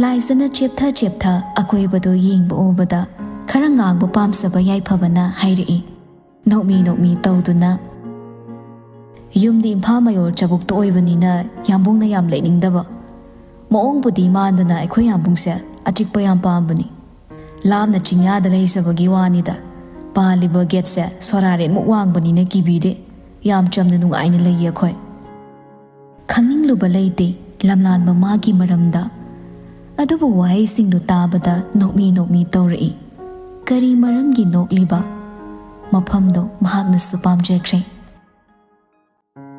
ꯂꯥꯏꯖꯅ ꯆꯦꯞꯊ ꯆꯦꯞꯊ ꯑꯀꯣꯏꯕꯗꯣ ꯌꯦꯡꯕ ꯎꯕꯗ ꯈꯔ ꯉꯥꯡꯕ ꯄꯥꯝꯖꯕ ꯌꯥꯏꯐꯕꯅ ꯍꯥꯏꯔꯛꯏ, ꯅꯣꯛꯃꯤ ꯅꯣꯛꯃꯤ ꯇꯧꯗꯨꯅ꯫ "ꯌꯨꯝꯗꯤ ꯏꯝꯐꯥꯜ ꯃꯌꯣꯜ ꯆꯕꯨꯛꯇ ꯑꯣꯏꯕꯅꯤꯅ ꯌꯥꯝꯕꯨꯡꯅ ꯌꯥꯝ ꯂꯩꯅꯤꯡꯗꯕ꯫ ꯃꯑꯣꯡꯕꯨꯗꯤ ꯃꯥꯟꯗꯅ ꯑꯩꯈꯣꯏ ꯌꯥꯝꯕꯨꯡꯁꯦ ꯑꯆꯤꯛꯄ ꯌꯥꯝ ꯄꯥꯝꯕꯅꯤ꯫ ꯂꯥꯞꯅ ꯆꯤꯡꯌꯥꯗ ꯂꯩꯖꯕꯒꯤ ꯋꯥꯅꯤꯗ꯫ ꯄꯥꯜꯂꯤꯕ ꯒꯦꯠꯁꯦ ꯁꯣꯔꯥꯔꯦꯠꯃꯨꯛ ꯋꯥꯡꯕꯅꯤꯅ ꯀꯤꯕꯤꯗꯦ꯫ ꯌꯥꯝ ꯆꯝꯅ ꯅꯨꯡꯉꯥꯏꯅ ꯂꯩꯌꯦ ꯑꯩꯈꯣꯏ꯫" ꯈꯪꯅꯤꯡꯂꯨꯕ ꯂꯩꯇꯦ ꯂꯝꯂꯥꯟꯕ ꯃꯥꯒꯤ ꯃꯔꯝꯗ꯫ ꯑꯗꯨꯕꯨ ꯋꯥꯍꯩꯁꯤꯡꯗꯨ ꯇꯥꯕꯗ ꯅꯣꯛꯃꯤ ꯅꯣꯛꯃꯤ ꯇꯧꯔꯛꯏ꯫ ꯀꯔꯤ ꯃꯔꯝꯒꯤ ꯅꯣꯛꯂꯤꯕ? ꯃꯐꯝꯗꯣ ꯃꯍꯥꯛꯅꯁꯨ ꯄꯥꯝꯖꯈ꯭ꯔꯦ꯫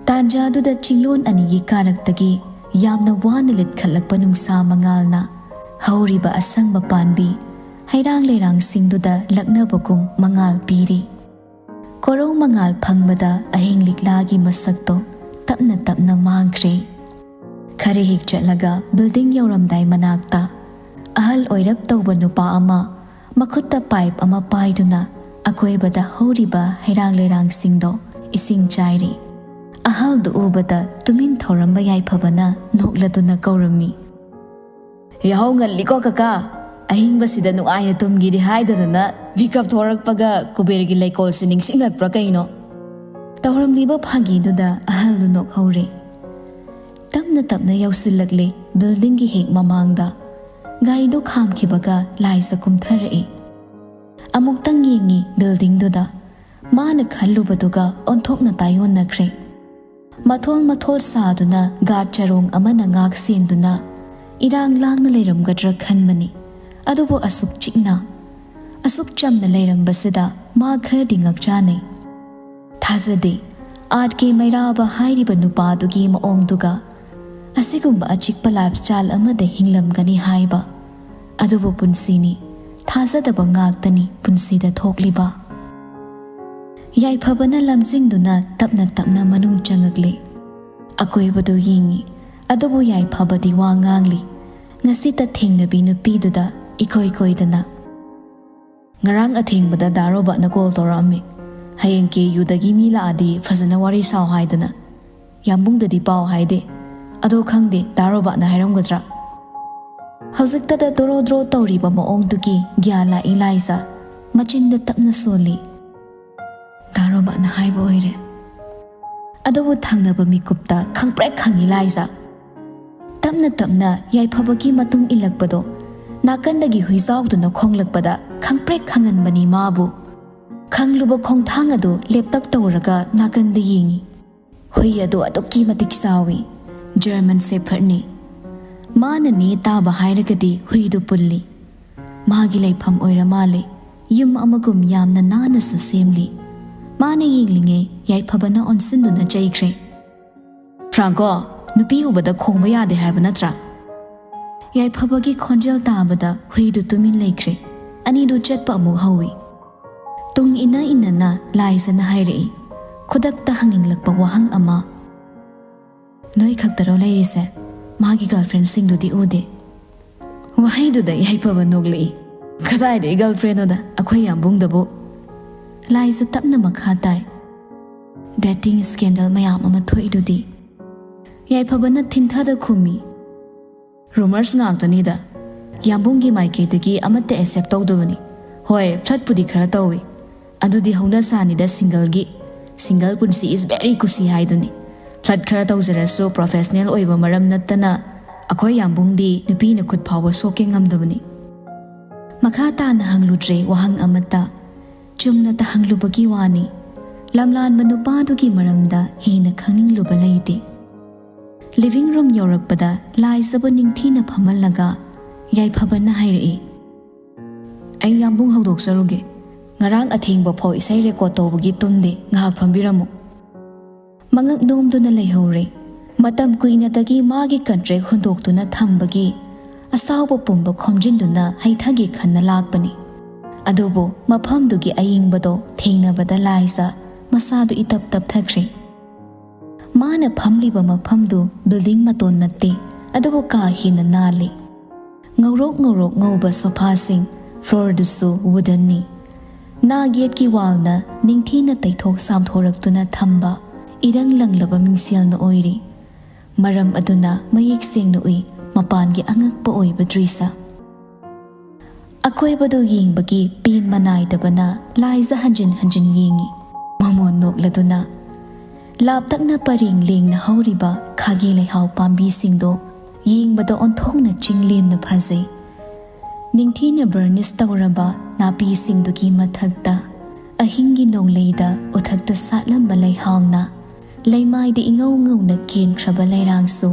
ꯇꯥꯟꯖꯥꯗꯨꯗ ꯆꯤꯡꯂꯣꯟ ꯑꯅꯤꯒꯤ ꯀꯥꯔꯛꯇꯒꯤ ꯌꯥꯝꯅ ꯋꯥꯅ ꯂꯤꯠꯈꯠꯂꯛꯄ ꯅꯨꯡꯁꯥ ꯃꯉꯥꯜꯅ ꯍꯧꯔꯤꯕ ꯑꯁꯪꯕ ꯄꯥꯟꯕꯤ, ꯍꯩꯔꯥꯡ ꯂꯩꯔꯥꯡꯁꯤꯡꯗꯨꯗ ꯂꯛꯅꯕꯒꯨꯝ ꯃꯉꯥꯜ ꯄꯤꯔꯤ꯫ ꯀꯣꯔꯧ ꯃꯉꯥꯜ ꯐꯪꯕꯗ ꯑꯍꯤꯡ ꯂꯤꯛꯂꯥꯒꯤ ꯃꯁꯛꯇꯣ ꯇꯞꯅ ꯇꯞꯅ ꯃꯥꯡꯈ꯭ꯔꯦ꯫ ꯈꯔ ꯍꯦꯛ ꯆꯠꯂꯒ ꯕꯤꯜꯗꯤꯡ ꯌꯧꯔꯝꯗꯥꯏ ꯃꯅꯥꯛꯇ ꯑꯍꯜ ꯑꯣꯏꯔꯞ ꯇꯧꯕ ꯅꯨꯄꯥ ꯑꯃ ꯃꯈꯨꯠꯇ ꯄꯥꯏꯞ ꯑꯃ ꯄꯥꯏꯗꯨꯅ ꯑꯀꯣꯏꯕꯗ ꯍꯧꯔꯤꯕ ꯍꯩꯔꯥꯡ ꯂꯩꯔꯥꯡꯁꯤꯡꯗꯣ ꯏꯁꯤꯡ ꯆꯥꯏꯔꯤ꯫ ꯑꯍꯜꯗꯨ ꯎꯕꯗ ꯇꯨꯃꯤꯟ ꯊꯧꯔꯝꯕ ꯌꯥꯏꯐꯕꯅ ꯅꯣꯛꯂꯗꯨꯅ ꯀꯧꯔꯝꯃꯤ, "ꯌꯥꯍꯧ ꯉꯜꯂꯤꯀꯣ ꯀꯀꯥ꯫ ꯑꯍꯤꯡꯕꯁꯤꯗ ꯅꯨꯡꯉꯥꯏꯅ ꯇꯨꯝꯒꯦꯗꯤ ꯍꯥꯏꯗꯗꯅ ꯃꯤꯀꯞ ꯊꯣꯔꯛꯄꯒ ꯀꯨꯕꯦꯔꯒꯤ ꯂꯩꯀꯣꯜꯁꯦ ꯅꯤꯡꯁꯤꯡꯂꯛꯄ꯭ꯔꯥ ꯀꯩꯅꯣ?" ꯇꯧꯔꯝꯂꯤꯕ ꯐꯥꯒꯤꯗꯨꯗ ꯑꯍꯜꯗꯨ ꯅꯣꯛꯍꯧꯔꯦ꯫ ꯇꯞꯅ ꯇꯞꯅ ꯌꯧꯁꯤꯜꯂꯛꯂꯦ ꯕꯤꯜꯗꯤꯡꯒꯤ ꯍꯦꯛ ꯃꯃꯥꯡꯗ꯫ ꯒꯥꯔꯤꯗꯨ ꯈꯥꯝꯈꯤꯕꯒ ꯂꯥꯏꯖ ꯀꯨꯝꯊꯔꯛꯏ꯫ ꯑꯃꯨꯛꯇꯪ ꯌꯦꯡꯉꯤ ꯕꯤꯜꯗꯤꯡꯗꯨꯗ꯫ ꯃꯥꯅ ꯈꯜꯂꯨꯕꯗꯨꯒ ꯑꯣꯟꯊꯣꯛꯅ ꯇꯥꯏꯑꯣꯟꯅꯈ꯭ꯔꯦ꯫ ꯃꯊꯣꯜ ꯃꯊꯣꯜ ꯁꯥꯗꯨꯅ ꯒꯥꯔꯗ ꯆꯔꯣꯡ ꯑꯃꯅ ꯉꯥꯛ ꯁꯦꯟꯗꯨꯅ ꯏꯔꯥꯡ ꯂꯥꯡꯅ ꯂꯩꯔꯝꯒꯗ꯭ꯔꯥ ꯈꯟꯕꯅꯤ꯫ ꯑꯗꯨꯕꯨ ꯑꯁꯨꯛ ꯆꯤꯛꯅ, ꯑꯁꯨꯛ ꯆꯝꯅ ꯂꯩꯔꯝꯕꯁꯤꯗ ꯃꯥ ꯈꯔꯗꯤ ꯉꯛꯆꯥꯅꯩ꯫ ꯊꯥꯖꯗꯦ, ꯑꯥꯔꯠꯀꯤ ꯃꯩꯔꯥꯕ ꯍꯥꯏꯔꯤꯕ ꯅꯨꯄꯥꯗꯨꯒꯤ ꯃꯑꯣꯡꯗꯨꯒ ꯑꯁꯤꯒꯨꯝꯕ ꯑꯆꯤꯛꯄ ꯂꯥꯏꯐ ꯁ꯭ꯇꯥꯏꯜ ꯑꯃꯗ ꯍꯤꯡꯂꯝꯒꯅꯤ ꯍꯥꯏꯕ꯫ ꯑꯗꯨꯕꯨ ꯄꯨꯟꯁꯤꯅꯤ, ꯊꯥꯖꯗꯕ ꯉꯥꯛꯇꯅꯤ ꯄꯨꯟꯁꯤꯗ ꯊꯣꯛꯂꯤꯕ꯫ ꯌꯥꯏꯐꯕꯅ ꯂꯝꯖꯤꯡꯗꯨꯅ ꯇꯞꯅ ꯇꯞꯅ ꯃꯅꯨꯡ ꯆꯪꯉꯛꯂꯦ꯫ ꯑꯀꯣꯏꯕꯗꯨ ꯌꯦꯡꯉꯤ, ꯑꯗꯨꯕꯨ ꯌꯥꯏꯐꯕꯗꯤ ꯋꯥ ꯉꯥꯡꯂꯤ꯫ ꯉꯁꯤꯇ ꯊꯦꯡꯅꯕꯤ ꯅꯨꯄꯤꯗꯨꯗ ꯏꯀꯣꯏ ꯀꯣꯏꯗꯅ, "ꯉꯔꯥꯡ ꯑꯊꯦꯡꯕꯗ ꯗꯥ ꯔꯣꯕꯥꯔꯠꯅ ꯀꯣꯜ ꯇꯧꯔꯛꯑꯝꯃꯤ꯫ ꯍꯌꯦꯡ ꯀꯦ ꯌꯨꯗꯒꯤ ꯃꯤ ꯂꯥꯛꯑꯗꯤ ꯐꯖꯅ ꯋꯥꯔꯤ ꯁꯥꯎ ꯍꯥꯏꯗꯅ꯫ ꯌꯥꯝꯕꯨꯡꯗꯗꯤ ꯄꯥꯎ ꯍꯥꯏꯗꯦ꯫ ꯑꯗꯣ ꯈꯪꯗꯦ, ꯗꯥ ꯔꯣꯕꯥꯔꯠꯅ ꯍꯥꯏꯔꯝꯒꯗ꯭ꯔꯥ?" ꯍꯧꯖꯤꯛꯇꯗ ꯗꯣꯔꯣ ꯗꯣꯔꯣ ꯇꯧꯔꯤꯕ ꯃꯑꯣꯡꯗꯨꯒꯤ ꯒ꯭ꯌꯥꯟ ꯂꯥꯛꯏ ꯂꯥꯏꯖ꯫ ꯃꯆꯤꯟꯗ ꯇꯞꯅ ꯁꯣꯜꯂꯤ꯫ "ꯗꯥ ꯔꯣꯕꯥꯔꯠꯅ ꯍꯥꯏꯕ ꯑꯣꯏꯔꯦ꯫" ꯑꯗꯨꯕꯨ ꯊꯪꯅꯕ ꯃꯤꯀꯨꯞꯇ ꯈꯪꯄ꯭ꯔꯦꯛ ꯈꯪꯉꯤ ꯂꯥꯏꯖ꯫ ꯇꯞꯅ ꯇꯞꯅ ꯌꯥꯏꯐꯕꯒꯤ ꯃꯇꯨꯡ ꯏꯜꯂꯛꯄꯗꯣ ꯅꯥꯀꯟꯗꯒꯤ ꯍꯨꯏꯖꯥꯎꯗꯨꯅ ꯈꯣꯡꯂꯛꯄꯗ ꯈꯪꯄ꯭ꯔꯦꯛ ꯈꯪꯍꯟꯕꯅꯤ ꯃꯥꯕꯨ꯫ ꯈꯪꯂꯨꯕ ꯈꯣꯡꯊꯥꯡ ꯑꯗꯨ ꯂꯦꯞꯇꯛ ꯇꯧꯔꯒ ꯅꯥꯀꯟꯗ ꯌꯦꯡꯉꯤ꯫ ꯍꯨꯏ ꯑꯗꯨ ꯑꯗꯨꯛꯀꯤ ꯃꯇꯤꯛ ꯆꯥꯎꯏ꯫ ꯖꯔꯃꯟ ꯁꯦꯐꯔꯗꯅꯤ꯫ ꯃꯥꯅ ꯅꯦ ꯇꯥꯕ ꯍꯥꯏꯔꯒꯗꯤ ꯍꯨꯏꯗꯨ ꯄꯨꯜꯂꯤ꯫ ꯃꯥꯒꯤ ꯂꯩꯐꯝ ꯑꯣꯏꯔ ꯃꯥꯜꯂꯦ꯫ ꯌꯨꯝ ꯑꯃꯒꯨꯝ ꯌꯥꯝꯅ ꯅꯥꯟꯅꯁꯨ ꯁꯦꯝꯂꯤ꯫ ꯃꯥꯅ ꯌꯦꯡꯂꯤꯉꯩ ꯌꯥꯏꯐꯕꯅ ꯑꯣꯟꯁꯤꯟꯗꯨꯅ ꯆꯩꯈ꯭ꯔꯦ꯫ "ꯐ꯭ꯔꯥꯡꯀꯣ, ꯅꯨꯄꯤ ꯎꯕꯗ ꯈꯣꯡꯕ ꯌꯥꯗꯦ ꯍꯥꯏꯕ ꯅꯠꯇ꯭ꯔꯥ?" ꯌꯥꯏꯐꯕꯒꯤ ꯈꯣꯟꯖꯦꯜ ꯇꯥꯕꯗ ꯍꯨꯏꯗꯨ ꯇꯨꯃꯤꯟ ꯂꯩꯈ꯭ꯔꯦ꯫ ꯑꯅꯤꯗꯨ ꯆꯠꯄ ꯑꯃꯨꯛ ꯍꯧꯏ꯫ ꯇꯨꯡ ꯏꯟꯅ ꯏꯟꯅꯅ ꯂꯥꯏꯖꯅ ꯍꯥꯏꯔꯛꯏ, ꯈꯨꯗꯛꯇ ꯍꯪꯅꯤꯡꯂꯛꯄ ꯋꯥꯍꯪ ꯑꯃ꯫ "ꯅꯣꯏ ꯈꯛꯇꯔꯣ ꯂꯩꯔꯤꯁꯦ? ꯃꯥꯒꯤ ꯒꯔꯜꯐ꯭ꯔꯦꯟꯁꯤꯡꯗꯨꯗꯤ ꯎꯗꯦ?" ꯋꯥꯍꯩꯗꯨꯗ ꯌꯥꯏꯐꯕ ꯅꯣꯛꯂꯛꯏ꯫ "ꯀꯗꯥꯏꯗꯒꯤ ꯒꯔꯜꯐ꯭ꯔꯦꯟꯅꯣꯗ, ꯑꯩꯈꯣꯏ ꯌꯥꯝꯕꯨꯡꯗꯕꯨ?" ꯂꯥꯏꯖ ꯇꯞꯅ ꯃꯈꯥ ꯇꯥꯏ, "ꯗꯦꯇꯤꯡ ꯁ꯭ꯀꯦꯟꯗꯜ ꯃꯌꯥꯝ ꯑꯃ ꯊꯣꯛꯏꯗꯨꯗꯤ?" ꯌꯥꯏꯐꯕꯅ ꯊꯤꯟꯊꯗ ꯈꯨꯝꯃꯤ, "ꯔꯨꯃꯔꯁ ꯉꯥꯛꯇꯅꯤꯗ꯫ ꯌꯥꯝꯕꯨꯡꯒꯤ ꯃꯥꯏꯀꯩꯗꯒꯤ ꯑꯃꯠꯇ ꯑꯦꯛꯁꯦꯞ ꯇꯧꯗꯕꯅꯤ꯫ ꯍꯣꯏ, ꯐ꯭ꯂꯠꯄꯨꯗꯤ ꯈꯔ ꯇꯧꯏ꯫ ꯑꯗꯨꯗꯤ ꯍꯧꯅꯁꯥꯅꯤꯗ ꯁꯤꯡꯒꯜꯒꯤ꯫ ꯁꯤꯡꯒꯜ ꯄꯨꯟꯁꯤ is very ꯀꯨꯁꯤ ꯍꯥꯏꯗꯨꯅꯤ꯫ ꯐ꯭ꯂꯠ ꯈꯔ ꯇꯧꯖꯔꯁꯨ ꯄ꯭ꯔꯣꯐꯦꯁꯅꯦꯜ ꯑꯣꯏꯕ ꯃꯔꯝ ꯅꯠꯇꯅ ꯑꯩꯈꯣꯏ ꯌꯥꯝꯕꯨꯡꯗꯤ ꯅꯨꯄꯤꯅ ꯈꯨꯠ ꯐꯥꯎꯕ ꯁꯣꯛꯀꯦ ꯉꯝꯗꯕꯅꯤ꯫" ꯃꯈꯥ ꯇꯥꯅ ꯍꯪꯂꯨꯗ꯭ꯔꯦ ꯋꯥꯍꯪ ꯑꯃꯠꯇ꯫ ꯆꯨꯝꯅ ꯇꯍꯪꯂꯨꯕꯒꯤ ꯋꯥꯅꯤ꯫ ꯂꯝꯂꯥꯟꯕ ꯅꯨꯄꯥꯗꯨꯒꯤ ꯃꯔꯝꯗ ꯍꯦꯟꯅ ꯈꯪꯅꯤꯡꯂꯨꯕ ꯂꯩꯇꯦ꯫ ꯂꯤꯚꯤꯡ ꯔꯨꯝ ꯌꯧꯔꯛꯄꯗ ꯂꯥꯏꯖꯕꯨ ꯅꯤꯡꯊꯤꯅ ꯐꯝꯍꯜꯂꯒ ꯌꯥꯏꯐꯕꯅ ꯍꯥꯏꯔꯛꯏ, "ꯑꯩ ꯌꯥꯝꯕꯨꯡ ꯍꯧꯗꯣꯛꯆꯔꯨꯒꯦ꯫ ꯉꯔꯥꯡ ꯑꯊꯦꯡꯕ ꯐꯥꯎ ꯏꯁꯩ ꯔꯦꯀꯣꯔꯗ ꯇꯧꯕꯒꯤ ꯇꯨꯝꯗꯦ, ꯉꯥꯏꯍꯥꯛ ꯐꯝꯕꯤꯔꯝꯃꯨ"꯫ ꯃꯉꯛ ꯅꯣꯝꯗꯨꯅ ꯂꯩꯍꯧꯔꯦ꯫ ꯃꯇꯝ ꯀꯨꯏꯅꯗꯒꯤ ꯃꯥꯒꯤ ꯀꯟꯇ꯭ꯔꯦꯛ ꯍꯨꯟꯗꯣꯛꯇꯨꯅ ꯊꯝꯕꯒꯤ ꯑꯁꯥꯎꯕ ꯄꯨꯝꯕ ꯈꯣꯝꯖꯤꯟꯗꯨꯅ ꯍꯩꯊꯒꯦ ꯈꯟꯅ ꯂꯥꯛꯄꯅꯤ꯫ ꯑꯗꯨꯕꯨ ꯃꯐꯝꯗꯨꯒꯤ ꯑꯏꯪꯕꯗꯣ ꯊꯦꯡꯅꯕꯗ ꯂꯥꯏꯖ ꯃꯁꯥꯗꯨ ꯏꯇꯞ ꯇꯞꯊꯈ꯭ꯔꯦ꯫ ꯃꯥꯅ ꯐꯝꯂꯤꯕ ꯃꯐꯝꯗꯨ ꯕꯤꯜꯗꯤꯡ ꯃꯇꯣꯟ ꯅꯠꯇꯦ, ꯑꯗꯨꯕꯨ ꯀꯥ ꯍꯦꯟꯅ ꯅꯥꯜꯂꯤ꯫ ꯉꯧꯔꯣꯛ ꯉꯧꯔꯣꯛ ꯉꯧꯕ ꯁꯣꯐꯥꯁꯤꯡ, ꯐ꯭ꯂꯣꯔꯗꯨꯁꯨ ꯋꯨꯗꯟꯅꯤ꯫ ꯅꯥꯒꯦꯠꯀꯤ ꯋꯥꯜꯅ ꯅꯤꯡꯊꯤꯅ ꯇꯩꯊꯣꯛ ꯆꯥꯝꯊꯣꯔꯛꯇꯨꯅ ꯊꯝꯕ ꯏꯔꯪ ꯂꯪꯂꯕ ꯃꯤꯡꯁꯦꯜꯅ ꯑꯣꯏꯔꯤ꯫ ꯃꯔꯝ ꯑꯗꯨꯅ ꯃꯌꯦꯛ ꯁꯦꯡꯅ ꯎꯏ ꯃꯄꯥꯟꯒꯤ ꯑꯉꯛꯄ ꯑꯣꯏꯕ ꯗ꯭ꯔꯤꯁ꯫ ꯑꯀꯣꯏꯕꯗꯨ ꯌꯦꯡꯕꯒꯤ ꯄꯦꯟꯕ ꯅꯥꯏꯗꯕꯅ ꯂꯥꯏꯖ ꯍꯟꯖꯤꯟ ꯍꯟꯖꯤꯟ ꯌꯦꯡꯉꯤ꯫ ꯃꯃꯣꯟ ꯅꯣꯛꯂꯗꯨꯅ ꯂꯥꯞꯇꯛꯅ ꯄꯔꯦꯡ ꯂꯦꯡꯅ ꯍꯧꯔꯤꯕ ꯈꯥꯒꯤ ꯂꯩꯍꯥꯎ ꯄꯥꯝꯕꯤꯁꯤꯡꯗꯣ ꯌꯦꯡꯕꯗ ꯑꯣꯟꯊꯣꯛꯅ ꯆꯤꯡꯂꯦꯝꯅ ꯐꯖꯩ꯫ ꯅꯤꯡꯊꯤꯅ ꯕꯔꯅꯤꯁ ꯇꯧꯔꯕ ꯅꯥꯄꯤꯁꯤꯡꯗꯨꯒꯤ ꯃꯊꯛꯇ ꯑꯍꯤꯡꯒꯤ ꯅꯣꯡꯂꯩꯗ ꯎꯊꯛꯇ ꯁꯥꯠꯂꯝꯕ ꯂꯩꯍꯥꯎꯅ ꯂꯩꯃꯥꯏꯗ ꯏꯉꯧ ꯉꯧꯅ ꯀꯦꯟꯈ꯭ꯔꯕ ꯂꯩꯔꯥꯡꯁꯨ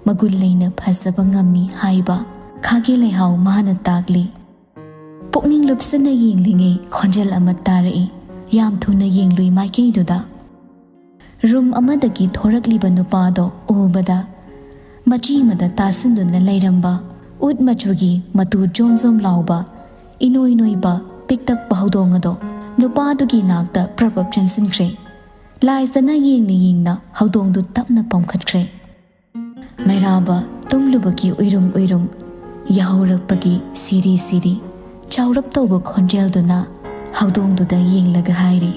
ꯃꯒꯨꯟ ꯂꯩꯅ ꯐꯖꯕ ꯉꯝꯃꯤ ꯍꯥꯏꯕ ꯈꯥꯒꯤ ꯂꯩꯍꯥꯎ ꯃꯥꯅ ꯇꯥꯛꯂꯤ꯫ ꯄꯨꯛꯅꯤꯡ ꯂꯨꯞꯁꯟꯅ ꯌꯦꯡꯂꯤꯉꯩ ꯈꯣꯟꯖꯦꯜ ꯑꯃ ꯇꯥꯔꯛꯏ꯫ ꯌꯥꯝ ꯊꯨꯅ ꯌꯦꯡꯂꯨꯏ ꯃꯥꯏꯀꯩꯗꯨꯗ꯫ ꯔꯨꯝ ꯑꯃꯗꯒꯤ ꯊꯣꯔꯛꯂꯤꯕ ꯅꯨꯄꯥꯗꯣ ꯎꯕꯗ ꯃꯆꯤ ꯑꯃꯗ ꯇꯥꯁꯤꯟꯗꯨꯅ ꯂꯩꯔꯝꯕ ꯎꯠ ꯃꯆꯨꯒꯤ ꯃꯇꯨ ꯖꯣꯝ ꯖꯣꯝ ꯂꯥꯎꯕ ꯏꯅꯣꯏ ꯅꯣꯏꯕ ꯄꯤꯛꯇꯛꯄ ꯍꯧꯗꯣꯡ ꯑꯗꯣ ꯅꯨꯄꯥꯗꯨꯒꯤ ꯅꯥꯛꯇ ꯄ꯭ꯔꯞ ꯄ꯭ꯔꯞ ꯆꯦꯟꯁꯤꯟꯈ꯭ꯔꯦ꯫ ꯂꯥꯏꯖꯅ ꯌꯦꯡꯅ ꯌꯦꯡꯅ ꯍꯧꯗꯣꯡꯗꯨ ꯇꯞꯅ ꯄꯝꯈꯠꯈ꯭ꯔꯦ꯫ ꯃꯩꯔꯥꯕ ꯇꯨꯝꯂꯨꯕꯒꯤ ꯎꯏꯔꯨꯝ ꯎꯏꯔꯨꯝ ꯌꯥꯍꯧꯔꯛꯄꯒꯤ ꯁꯤꯔꯤ ꯁꯤꯔꯤ ꯆꯥꯎꯔꯞ ꯇꯧꯕ ꯈꯣꯟꯖꯦꯜꯗꯨꯅ ꯍꯧꯗꯣꯡꯗꯨꯗ ꯌꯦꯡꯂꯒ ꯍꯥꯏꯔꯤ,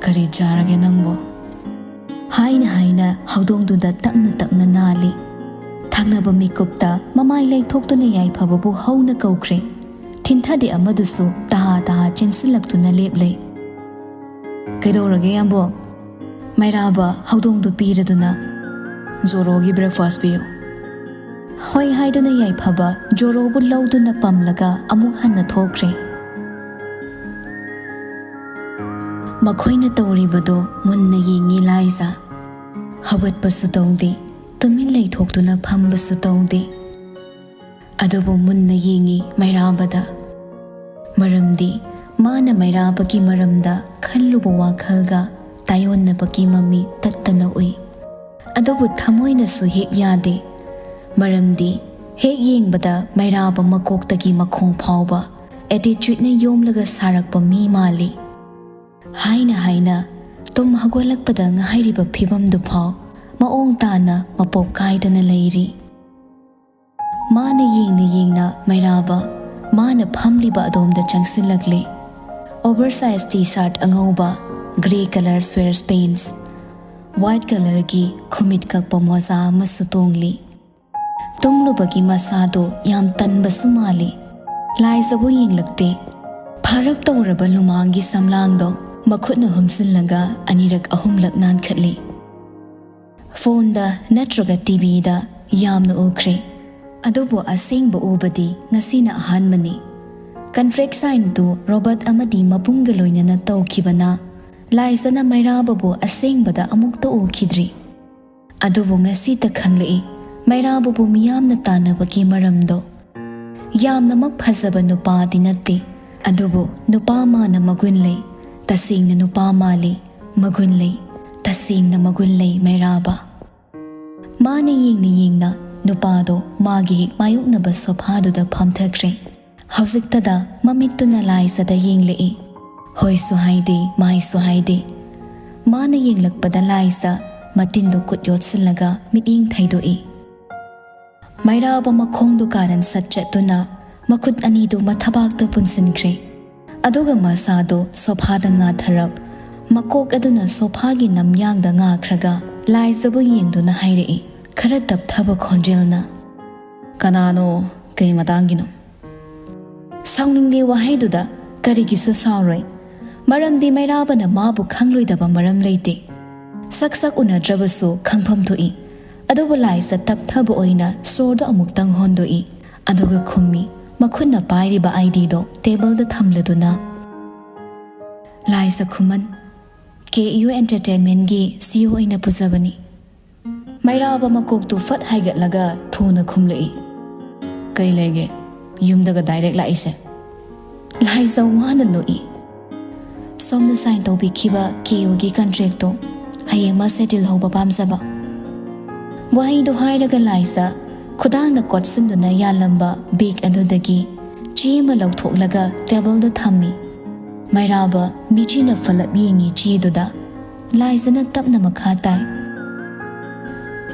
"ꯀꯔꯤ ꯆꯥꯔꯒꯦ ꯅꯪꯕꯨ?" ꯍꯥꯏꯅ ꯍꯥꯏꯅ ꯍꯧꯗꯣꯡꯗꯨꯗ ꯇꯞꯅ ꯇꯞꯅ ꯅꯥꯜꯂꯤ꯫ ꯊꯪꯅꯕ ꯃꯤꯀꯨꯞꯇ ꯃꯃꯥꯏ ꯂꯩꯊꯣꯛꯇꯨꯅ ꯌꯥꯏꯐꯕꯕꯨ ꯍꯧꯅ ꯀꯧꯈ꯭ꯔꯦ꯫ ꯊꯤꯟꯊꯗꯦ ꯑꯃꯗꯨꯁꯨ ꯇꯍꯥ ꯇꯍꯥ ꯆꯦꯟꯁꯤꯜꯂꯛꯇꯨꯅ ꯂꯦꯞꯂꯦ꯫ "ꯀꯩꯗꯧꯔꯒꯦ ꯌꯥꯝꯕꯣ?" ꯃꯩꯔꯥꯕ ꯍꯧꯗꯣꯡꯗꯨ ꯄꯤꯔꯗꯨꯅ, "ꯖꯣꯔꯣꯒꯤ ꯕ꯭ꯔꯦꯛꯐꯥꯁ ꯄꯤꯌꯨ"꯫ ꯍꯣꯏ ꯍꯥꯏꯗꯨꯅ ꯌꯥꯏꯐꯕ ꯖꯣꯔꯣꯕꯨ ꯂꯧꯗꯨꯅ ꯄꯝꯂꯒ ꯑꯃꯨꯛ ꯍꯟꯅ ꯊꯣꯛꯈ꯭ꯔꯦ꯫ ꯃꯈꯣꯏꯅ ꯇꯧꯔꯤꯕꯗꯨ ꯃꯨꯟꯅ ꯌꯦꯡꯉꯤ ꯂꯥꯏꯖ꯫ ꯍꯧꯒꯠꯄꯁꯨ ꯇꯧꯗꯦ꯫ ꯇꯨꯃꯤꯟ ꯂꯩꯊꯣꯛꯇꯨꯅ ꯐꯝꯕꯁꯨ ꯇꯧꯗꯦ꯫ ꯑꯗꯨꯕꯨ ꯃꯨꯟꯅ ꯌꯦꯡꯉꯤ ꯃꯩꯔꯥꯕꯗ꯫ ꯃꯔꯝꯗꯤ ꯃꯥꯅ ꯃꯩꯔꯥꯕꯒꯤ ꯃꯔꯝꯗ ꯈꯜꯂꯨꯕ ꯋꯥꯈꯜꯒ ꯇꯥꯏꯑꯣꯟꯅꯕꯒꯤ ꯃꯃꯤ ꯇꯠꯇꯅ ꯎꯏ꯫ ꯑꯗꯨꯕꯨ ꯊꯃꯣꯏꯅꯁꯨ ꯍꯦꯛ ꯌꯥꯗꯦ꯫ ꯃꯔꯝꯗꯤ ꯍꯦꯛ ꯌꯦꯡꯕꯗ ꯃꯩꯔꯥꯕ ꯃꯀꯣꯛꯇꯒꯤ ꯃꯈꯣꯡ ꯐꯥꯎꯕ ꯑꯦꯇꯤꯆꯨꯠꯅ ꯌꯣꯝꯂꯒ ꯁꯥꯔꯛꯄ ꯃꯤ ꯃꯥꯜꯂꯤ꯫ ꯍꯥꯏꯅ ꯍꯥꯏꯅ ꯇꯨꯝ ꯍꯧꯒꯠꯂꯛꯄꯗ ꯉꯥꯏꯔꯤꯕ ꯐꯤꯕꯝꯗꯨ ꯐꯥꯎ ꯃꯑꯣꯡ ꯇꯥꯅ ꯃꯄꯣꯞ ꯀꯥꯏꯗꯅ ꯂꯩꯔꯤ꯫ ꯃꯥꯅ ꯌꯦꯡꯅ ꯌꯦꯡꯅ ꯃꯩꯔꯥꯕ ꯃꯥꯅ ꯐꯝꯂꯤꯕ ꯑꯗꯣꯝꯗ ꯆꯪꯁꯤꯜꯂꯛꯂꯦ꯫ ꯑꯣꯚꯔ ꯁꯥꯏꯖ ꯇꯤ ꯁꯥꯔꯠ ꯑꯉꯧꯕ, ꯒ꯭ꯔꯦ ꯀꯂꯔ ꯁ꯭ꯋꯦꯔꯁ ꯄꯦꯟꯁ, ꯋꯥꯏꯠ ꯀꯂꯔꯒꯤ ꯈꯨꯃꯤꯠ ꯀꯛꯄ ꯃꯣꯖꯥ ꯑꯃꯁꯨ ꯇꯣꯡꯂꯤ꯫ ꯇꯨꯝꯂꯨꯕꯒꯤ ꯃꯁꯥꯗꯣ ꯌꯥꯝ ꯇꯟꯕꯁꯨ ꯃꯥꯜꯂꯤ꯫ ꯂꯥꯏꯖꯕꯨ ꯌꯦꯡꯂꯛꯇꯦ꯫ ꯐꯥꯔꯞ ꯇꯧꯔꯕ ꯂꯨꯃꯥꯡꯒꯤ ꯁꯝꯂꯥꯡꯗꯣ ꯃꯈꯨꯠꯅ ꯍꯨꯝꯖꯤꯜꯂꯒ ꯑꯅꯤꯔꯛ ꯑꯍꯨꯝꯂꯛ ꯅꯥꯟꯈꯠꯂꯤ꯫ ꯐꯣꯟꯗ ꯅꯠꯇ꯭ꯔꯒ ꯇꯤꯚꯤꯗ ꯌꯥꯝꯅ ꯎꯈ꯭ꯔꯦ, ꯑꯗꯨꯕꯨ ꯑꯁꯦꯡꯕ ꯎꯕꯗꯤ ꯉꯁꯤꯅ ꯑꯍꯥꯟꯕꯅꯤ꯫ ꯀꯟꯇ꯭ꯔꯦꯛ ꯁꯥꯏꯟꯗꯨ ꯔꯣꯕꯣꯠ ꯑꯃꯗꯤ ꯃꯕꯨꯡꯒ ꯂꯣꯏꯅꯅ ꯇꯧꯈꯤꯕꯅ ꯂꯥꯏꯖꯅ ꯃꯩꯔꯥꯕꯕꯨ ꯑꯁꯦꯡꯕꯗ ꯑꯃꯨꯛꯇ ꯎꯈꯤꯗ꯭ꯔꯤ꯫ ꯑꯗꯨꯕꯨ ꯉꯁꯤꯇ ꯈꯪꯂꯛꯏ ꯃꯩꯔꯥꯕꯕꯨ ꯃꯤꯌꯥꯝꯅ ꯇꯥꯟꯅꯕꯒꯤ ꯃꯔꯝꯗꯣ꯫ ꯌꯥꯝꯅꯃꯛ ꯐꯖꯕ ꯅꯨꯄꯥꯗꯤ ꯅꯠꯇꯦ, ꯑꯗꯨꯕꯨ ꯅꯨꯄꯥ ꯃꯥꯅ ꯃꯒꯨꯟ ꯂꯩ, ꯇꯁꯦꯡꯅ ꯅꯨꯄꯥ ꯃꯥꯜꯂꯤ, ꯃꯒꯨꯟ ꯂꯩ, ꯇꯁꯦꯡꯅ ꯃꯒꯨꯟ ꯂꯩ ꯃꯩꯔꯥꯕ꯫ ꯃꯥꯅ ꯌꯦꯡꯅ ꯌꯦꯡꯅ ꯅꯨꯄꯥꯗꯣ ꯃꯥꯒꯤ ꯍꯦꯛ ꯃꯥꯌꯣꯛꯅꯕ ꯁꯣꯐꯥꯗꯨꯗ ꯐꯝꯊꯈ꯭ꯔꯦ꯫ ꯍꯧꯖꯤꯛꯇꯗ ꯃꯃꯤꯠꯇꯨꯅ ꯂꯥꯏꯖꯗ ꯌꯦꯡꯂꯛꯏ꯫ ꯍꯣꯏꯁꯨ ꯍꯥꯏꯗꯦ, ꯃꯥꯏꯁꯨ ꯍꯥꯏꯗꯦ꯫ ꯃꯥꯅ ꯌꯦꯡꯂꯛꯄꯗ ꯂꯥꯏꯖ ꯃꯇꯤꯟꯗꯨ ꯈꯨꯠ ꯌꯣꯠꯁꯤꯜꯂꯒ ꯃꯤꯠꯌꯦꯡ ꯊꯩꯗꯣꯛꯏ꯫ ꯃꯩꯔꯥꯕ ꯃꯈꯣꯡꯗꯨ ꯀꯥꯔꯟ ꯁꯠ ꯆꯠꯇꯨꯅ ꯃꯈꯨꯠ ꯑꯅꯤꯗꯨ ꯃꯊꯕꯥꯛꯇ ꯄꯨꯟꯁꯤꯟꯈ꯭ꯔꯦ꯫ ꯑꯗꯨꯒ ꯃꯁꯥꯗꯨ ꯁꯣꯐꯥꯗ ꯉꯥꯊꯔꯞ, ꯃꯀꯣꯛ ꯑꯗꯨꯅ ꯁꯣꯐꯥꯒꯤ ꯅꯝꯌꯥꯡꯗ ꯉꯥꯈ꯭ꯔꯒ ꯂꯥꯏꯖꯕꯨ ꯌꯦꯡꯗꯨꯅ ꯍꯥꯏꯔꯛꯏ, ꯈꯔ ꯇꯞꯊꯕ ꯈꯣꯟꯖꯦꯜꯅ, "ꯀꯅꯥꯅꯣ? ꯀꯩ ꯃꯇꯥꯡꯒꯤꯅꯣ?" ꯁꯥꯎꯅꯤꯡꯂꯤ ꯋꯥꯍꯩꯗꯨꯗ ꯀꯔꯤꯒꯤꯁꯨ ꯁꯥꯎꯔꯣꯏ, ꯃꯔꯝꯗꯤ ꯃꯩꯔꯥꯕꯅ ꯃꯥꯕꯨ ꯈꯪꯂꯣꯏꯗꯕ ꯃꯔꯝ ꯂꯩꯇꯦ꯫ ꯁꯛ ꯁꯛ ꯎꯅꯗ꯭ꯔꯕꯁꯨ ꯈꯪꯐꯝ ꯊꯣꯛꯏ꯫ ꯑꯗꯨꯕꯨ ꯂꯥꯏꯖ ꯇꯞꯊꯕ ꯑꯣꯏꯅ ꯁꯣꯔꯗꯨ ꯑꯃꯨꯛꯇꯪ ꯍꯣꯟꯗꯣꯛꯏ, ꯑꯗꯨꯒ ꯈꯨꯝꯃꯤ, ꯃꯈꯨꯠꯅ ꯄꯥꯏꯔꯤꯕ ꯑꯥꯏꯗꯤꯗꯣ ꯇꯦꯕꯜꯗ ꯊꯝꯂꯗꯨꯅ꯫ "ꯂꯥꯏꯖ ꯈꯨꯃꯟ, ꯀꯦ ꯌꯨ ꯑꯦꯟꯇꯔꯇꯦꯟꯃꯦꯟꯒꯤ ꯁꯤ ꯏ ꯑꯣ ꯑꯣꯏꯅ ꯄꯨꯖꯕꯅꯤ꯫" ꯃꯩꯔꯥꯕ ꯃꯀꯣꯛꯇꯨ ꯐꯠ ꯍꯥꯏꯒꯠꯂꯒ ꯊꯨꯅ ꯈꯨꯝꯂꯛꯏ꯫ "ꯀꯩ ꯂꯩꯒꯦ? ꯌꯨꯝꯗꯒ ꯗꯥꯏꯔꯦꯛ ꯂꯥꯛꯏꯁꯦ?" ꯂꯥꯏꯖ ꯋꯥꯅ ꯅꯣꯛꯏ꯫ "ꯁꯣꯝꯅ ꯁꯥꯏꯟ ꯇꯧꯕꯤꯈꯤꯕ ꯀꯦꯌꯨꯒꯤ ꯀꯟꯇ꯭ꯔꯦꯛꯇꯣ ꯍꯌꯦꯡꯃꯛ ꯁꯦꯇꯜ ꯍꯧꯕ ꯄꯥꯝꯖꯕ꯫" ꯋꯥꯍꯩꯗꯣ ꯍꯥꯏꯔꯒ ꯂꯥꯏꯖ ꯈꯨꯗꯥꯡꯅ ꯀꯣꯠꯁꯤꯟꯗꯨꯅ ꯌꯥꯜꯂꯝꯕ ꯕꯦꯛ ꯑꯗꯨꯗꯒꯤ ꯆꯦ ꯑꯃ ꯂꯧꯊꯣꯛꯂꯒ ꯇꯦꯕꯜꯗ ꯊꯝꯃꯤ꯫ ꯃꯩꯔꯥꯕ ꯃꯤꯆꯤꯅ ꯐꯂꯞ ꯌꯦꯡꯉꯤ ꯆꯦꯗꯨꯗ꯫ ꯂꯥꯏꯖꯅ ꯇꯞꯅ ꯃꯈꯥ ꯇꯥꯏ꯫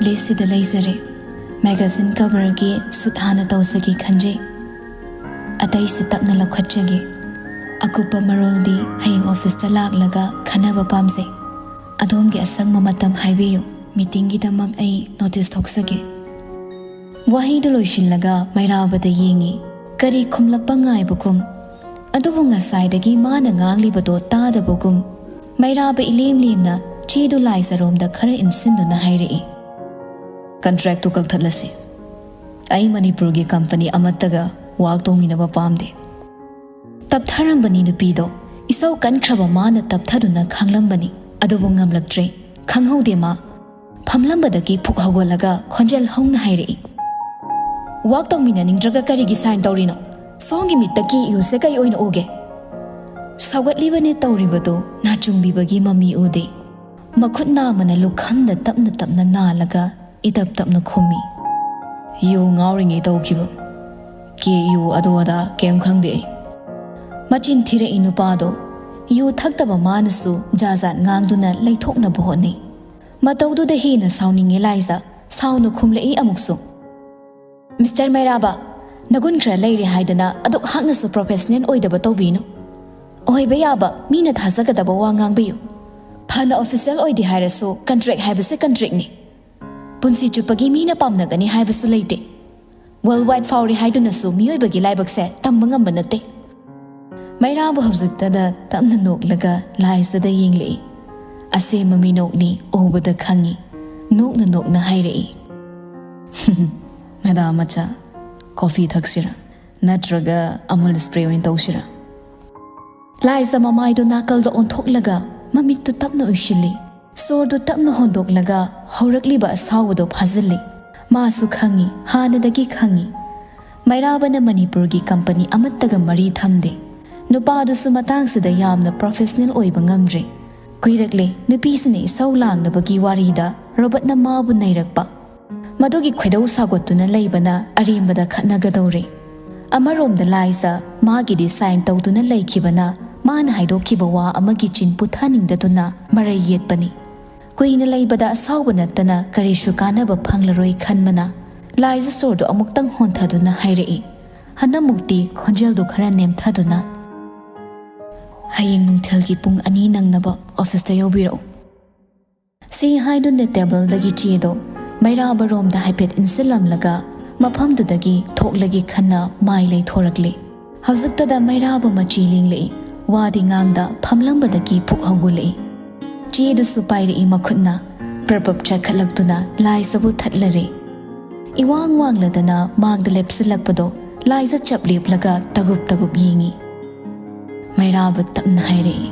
"ꯂꯤꯁꯁꯤꯗ ꯂꯩꯖꯔꯦ꯫ ꯃꯦꯒꯥꯖꯤꯟ ꯀꯚꯔꯒꯤ ꯁꯨꯠ ꯍꯥꯟꯅ ꯇꯧꯖꯒꯦ ꯈꯟꯖꯩ꯫ ꯑꯇꯩꯁꯨ ꯇꯞꯅ ꯂꯧꯈꯠꯆꯒꯦ꯫ ꯑꯀꯨꯞꯄ ꯃꯔꯣꯜꯗꯤ ꯍꯌꯦꯡ ꯑꯣꯐꯤꯁꯇ ꯂꯥꯛꯂꯒ ꯈꯟꯅꯕ ꯄꯥꯝꯖꯩ꯫ ꯑꯗꯣꯝꯒꯤ ꯑꯁꯪꯕ ꯃꯇꯝ ꯍꯥꯏꯕꯤꯌꯨ꯫ ꯃꯤꯇꯤꯡꯒꯤꯗꯃꯛ ꯑꯩ ꯅꯣꯇꯤꯁ ꯊꯣꯛꯆꯒꯦ꯫" ꯋꯥꯍꯩꯗꯨ ꯂꯣꯏꯁꯤꯜꯂꯒ ꯃꯩꯔꯥꯕꯗ ꯌꯦꯡꯉꯤ꯫ ꯀꯔꯤ ꯈꯨꯝꯂꯛꯄ ꯉꯥꯏꯕꯒꯨꯝ, ꯑꯗꯨꯕꯨ ꯉꯁꯥꯏꯗꯒꯤ ꯃꯥꯅ ꯉꯥꯡꯂꯤꯕꯗꯣ ꯇꯥꯗꯕꯒꯨꯝ, ꯃꯩꯔꯥꯕ ꯏꯂꯦꯝ ꯂꯦꯝꯅ ꯆꯦꯗꯨ ꯂꯥꯏꯖꯔꯣꯝꯗ ꯈꯔ ꯏꯟꯁꯤꯟꯗꯨꯅ ꯍꯥꯏꯔꯛꯏ꯫ "ꯀꯟꯇ꯭ꯔꯦꯛꯇꯨ ꯀꯛꯊꯠꯂꯁꯤ꯫ ꯑꯩ ꯃꯅꯤꯄꯨꯔꯒꯤ ꯀꯝꯄꯅꯤ ꯑꯃꯠꯇꯒ ꯋꯥꯛ ꯇꯧꯃꯤꯟꯅꯕ ꯄꯥꯝꯗꯦ꯫" ꯇꯞꯊꯔꯝꯕꯅꯤ ꯅꯨꯄꯤꯗꯣ꯫ ꯏꯁꯧ ꯀꯟꯈ꯭ꯔꯕ ꯃꯥꯅ ꯇꯞꯊꯗꯨꯅ ꯈꯥꯡꯂꯝꯕꯅꯤ꯫ ꯑꯗꯨꯕꯨ ꯉꯝꯂꯛꯇ꯭ꯔꯦ꯫ ꯈꯪꯍꯧꯗꯦ ꯃꯥ ꯐꯝꯂꯝꯕꯗꯒꯤ ꯐꯨꯛ ꯍꯧꯒꯠꯂꯒ ꯈꯣꯟꯖꯦꯜ ꯍꯧꯅ ꯍꯥꯏꯔꯛꯏ꯫ "ꯋꯥꯛ ꯇꯧꯃꯤꯟꯅꯅꯤꯡꯗ꯭ꯔꯒ ꯀꯔꯤꯒꯤ ꯁꯥꯏꯟ ꯇꯧꯔꯤꯅꯣ? ꯁꯣꯝꯒꯤ ꯃꯤꯠꯇ ꯀꯦ ꯌꯨꯁꯦ ꯀꯩ ꯑꯣꯏꯅ ꯎꯒꯦ?" ꯁꯧꯒꯠꯂꯤꯕꯅꯦ ꯇꯧꯔꯤꯕꯗꯨ ꯅꯥꯆꯨꯡꯕꯤꯕꯒꯤ ꯃꯃꯤ ꯎꯗꯦ꯫ ꯃꯈꯨꯠ ꯅꯥꯝꯃꯅ ꯂꯨꯈꯝꯗ ꯇꯞꯅ ꯇꯞꯅ ꯅꯥꯜꯂꯒ ꯏꯇꯞ ꯇꯞꯅ ꯈꯨꯝꯃꯤ꯫ "ꯌꯨ ꯉꯥꯎꯔꯤꯉꯩ ꯇꯧꯈꯤꯕ꯫ ꯀꯦ ꯌꯨ ꯑꯗꯨ ꯑꯗꯥ ꯀꯩꯝ ꯈꯪꯗꯦ ꯑꯩ꯫" ꯃꯆꯤꯟ ꯊꯤꯔꯛꯏ ꯅꯨꯄꯥꯗꯣ꯫ ꯌꯨ ꯊꯛꯇꯕ ꯃꯥꯅꯁꯨ ꯖꯥꯖꯥꯠ ꯉꯥꯡꯗꯨꯅ ꯂꯩꯊꯣꯛꯅꯕ ꯍꯣꯠꯅꯩ꯫ ꯃꯇꯧꯗꯨꯗ ꯍꯦꯟꯅ ꯁꯥꯎꯅꯤꯡꯉꯦ ꯂꯥꯏꯖ꯫ ꯁꯥꯎꯅ ꯈꯨꯝꯂꯛꯏ ꯑꯃꯨꯛꯁꯨ꯫ "ꯃꯤꯁꯇꯔ ꯃꯩꯔꯥꯕ, ꯅꯒꯨꯟ ꯈꯔ ꯂꯩꯔꯦ ꯍꯥꯏꯗꯅ ꯑꯗꯨꯛ ꯍꯥꯛꯅꯁꯨ ꯄ꯭ꯔꯣꯐꯦꯁꯅꯦꯜ ꯑꯣꯏꯗꯕ ꯇꯧꯕꯤꯅꯨ꯫ ꯑꯣꯏꯕ ꯌꯥꯕ, ꯃꯤꯅ ꯊꯥꯖꯒꯗꯕ ꯋꯥ ꯉꯥꯡꯕꯤꯌꯨ꯫ ꯐꯅ ꯑꯣꯐꯤꯁꯤꯌꯦꯜ ꯑꯣꯏꯗꯦ ꯍꯥꯏꯔꯁꯨ ꯀꯟꯇ꯭ꯔꯦꯛ ꯍꯥꯏꯕꯁꯦ ꯀꯟꯇ꯭ꯔꯦꯛꯅꯤ꯫ ꯄꯨꯟꯁꯤ ꯆꯨꯞꯄꯒꯤ ꯃꯤꯅ ꯄꯥꯝꯅꯒꯅꯤ ꯍꯥꯏꯕꯁꯨ ꯂꯩꯇꯦ꯫ ꯋꯥꯔꯜ ꯋꯥꯏꯗ ꯐꯥꯎꯔꯦ ꯍꯥꯏꯗꯨꯅꯁꯨ ꯃꯤꯑꯣꯏꯕꯒꯤ ꯂꯥꯏꯕꯛꯁꯦ ꯇꯝꯕ ꯉꯝꯕ ꯅꯠꯇꯦ꯫" ꯃꯩꯔꯥꯕ ꯍꯧꯖꯤꯛꯇꯗ ꯇꯞꯅ ꯅꯣꯛꯂꯒ ꯂꯥꯏꯖꯗ ꯌꯦꯡꯂꯛꯏ꯫ ꯑꯁꯦꯡꯕ ꯃꯤꯅꯣꯛꯅꯤ ꯎꯕꯗ ꯈꯪꯉꯤ꯫ ꯅꯣꯛꯅ ꯅꯣꯛꯅ ꯍꯥꯏꯔꯛꯏ꯫ "ꯃꯦꯗꯥꯝ ꯃꯆꯥ, ꯀꯣꯐꯤ ꯊꯛꯁꯤꯔꯥ? ꯅꯠꯇ꯭ꯔꯒ ꯑꯃꯨꯜ ꯁ꯭ꯄ꯭ꯔꯦ ꯑꯣꯏꯅ ꯇꯧꯁꯤꯔꯥ?" ꯂꯥꯏꯖ ꯃꯃꯥꯏꯗꯨ ꯅꯥꯀꯜꯗ ꯑꯣꯟꯊꯣꯛꯂꯒ ꯃꯃꯤꯠꯇꯨ ꯇꯞꯅ ꯎꯏꯁꯤꯜꯂꯤ꯫ ꯁꯣꯔꯗꯨ ꯇꯞꯅ ꯍꯣꯟꯗꯣꯛꯂꯒ ꯍꯧꯔꯛꯂꯤꯕ ꯑꯁꯥꯎꯕꯗꯣ ꯐꯥꯖꯤꯜꯂꯤ꯫ ꯃꯥꯁꯨ ꯈꯪꯏ, ꯍꯥꯟꯅꯗꯒꯤ ꯈꯪꯏ꯫ ꯃꯩꯔꯥꯕꯅ ꯃꯅꯤꯄꯨꯔꯒꯤ ꯀꯝꯄꯅꯤ ꯑꯃꯠꯇꯒ ꯃꯔꯤ ꯊꯝꯗꯦ꯫ ꯅꯨꯄꯥꯗꯨꯁꯨ ꯃꯇꯥꯡꯁꯤꯗ ꯌꯥꯝꯅ ꯄ꯭ꯔꯣꯐꯦꯁꯅꯦꯜ ꯑꯣꯏꯕ ꯉꯝꯗ꯭ꯔꯦ꯫ ꯀꯨꯏꯔꯛꯂꯦ ꯅꯨꯄꯤꯁꯤꯅ ꯏꯁꯧ ꯂꯥꯡꯅꯕꯒꯤ ꯋꯥꯔꯤꯗ ꯔꯣꯕꯔꯠꯅ ꯃꯥꯕꯨ ꯅꯩꯔꯛꯄ꯫ ꯃꯗꯨꯒꯤ ꯈꯣꯏꯗꯧ ꯁꯥꯎꯒꯠꯇꯨꯅ ꯂꯩꯕꯅ ꯑꯔꯦꯝꯕꯗ ꯈꯠꯅꯒꯗꯧꯔꯦ꯫ ꯑꯃꯔꯣꯝꯗ ꯂꯥꯏꯖ ꯃꯥꯒꯤꯗꯤ ꯁꯥꯏꯟ ꯇꯧꯗꯨꯅ ꯂꯩꯈꯤꯕꯅ ꯃꯥꯅ ꯍꯥꯏꯗꯣꯛꯈꯤꯕ ꯋꯥ ꯑꯃꯒꯤ ꯆꯤꯟ ꯄꯨꯊꯥꯅꯤꯡꯗꯗꯨꯅ ꯃꯔꯩ ꯌꯦꯠꯄꯅꯤ꯫ ꯀꯨꯏꯅ ꯂꯩꯕꯗ ꯑꯁꯥꯎꯕ ꯅꯠꯇꯅ ꯀꯔꯤꯁꯨ ꯀꯥꯟꯅꯕ ꯐꯪꯂꯔꯣꯏ ꯈꯟꯕꯅ ꯂꯥꯏꯖ ꯁꯣꯔꯗꯨ ꯑꯃꯨꯛꯇꯪ ꯍꯣꯟꯊꯗꯨꯅ ꯍꯥꯏꯔꯛꯏ꯫ ꯍꯟꯗꯛꯃꯨꯛꯇꯤ ꯈꯣꯟꯖꯦꯜꯗꯨ ꯈꯔ ꯅꯦꯝꯊꯗꯨꯅ, "ꯍꯌꯦꯡ ꯅꯨꯡꯊꯤꯜꯒꯤ ꯄꯨꯡ ꯑꯅꯤ ꯅꯪꯅꯕ ꯑꯣꯐꯤꯁꯇ ꯌꯧꯕꯤꯔꯛꯎ꯫" ꯁꯤ ꯍꯥꯏꯗꯨꯅ ꯇꯦꯕꯜꯗꯒꯤ ꯆꯦꯗꯣ ꯃꯩꯔꯥꯕꯔꯣꯝꯗ ꯍꯥꯏꯐꯦꯠ ꯏꯟꯁꯤꯜꯂꯝꯂꯒ ꯃꯐꯝꯗꯨꯗꯒꯤ ꯊꯣꯛꯂꯒꯦ ꯈꯟꯅ ꯃꯥꯏ ꯂꯩꯊꯣꯔꯛꯂꯦ꯫ ꯍꯧꯖꯤꯛꯇꯗ ꯃꯩꯔꯥꯕ ꯃꯆꯤ ꯂꯦꯡꯂꯛꯏ꯫ ꯋꯥꯗꯤ ꯉꯥꯡꯗ ꯐꯝꯂꯝꯕꯗꯒꯤ ꯄꯨꯛ ꯍꯧꯒꯠꯂꯛꯏ꯫ ꯆꯦꯗꯨꯁꯨ ꯄꯥꯏꯔꯛꯏ ꯃꯈꯨꯠꯅ꯫ ꯄ꯭ꯔꯞ ꯄ꯭ꯔꯞ ꯆꯥꯏꯈꯠꯂꯛꯇꯨꯅ ꯂꯥꯏꯖꯕꯨ ꯊꯠꯂꯔꯦ꯫ ꯏꯋꯥꯡ ꯋꯥꯡꯂꯗꯅ ꯃꯥꯡꯗ ꯂꯦꯞꯁꯤꯜꯂꯛꯄꯗꯣ ꯂꯥꯏꯖ ꯆꯞ ꯂꯦꯞꯂꯒ ꯇꯒꯨꯞ ꯇꯒꯨꯞ ꯌꯦꯡꯉꯤ꯫ ꯃꯩꯔꯥꯕ ꯇꯞꯅ ꯍꯥꯏꯔꯛꯏ,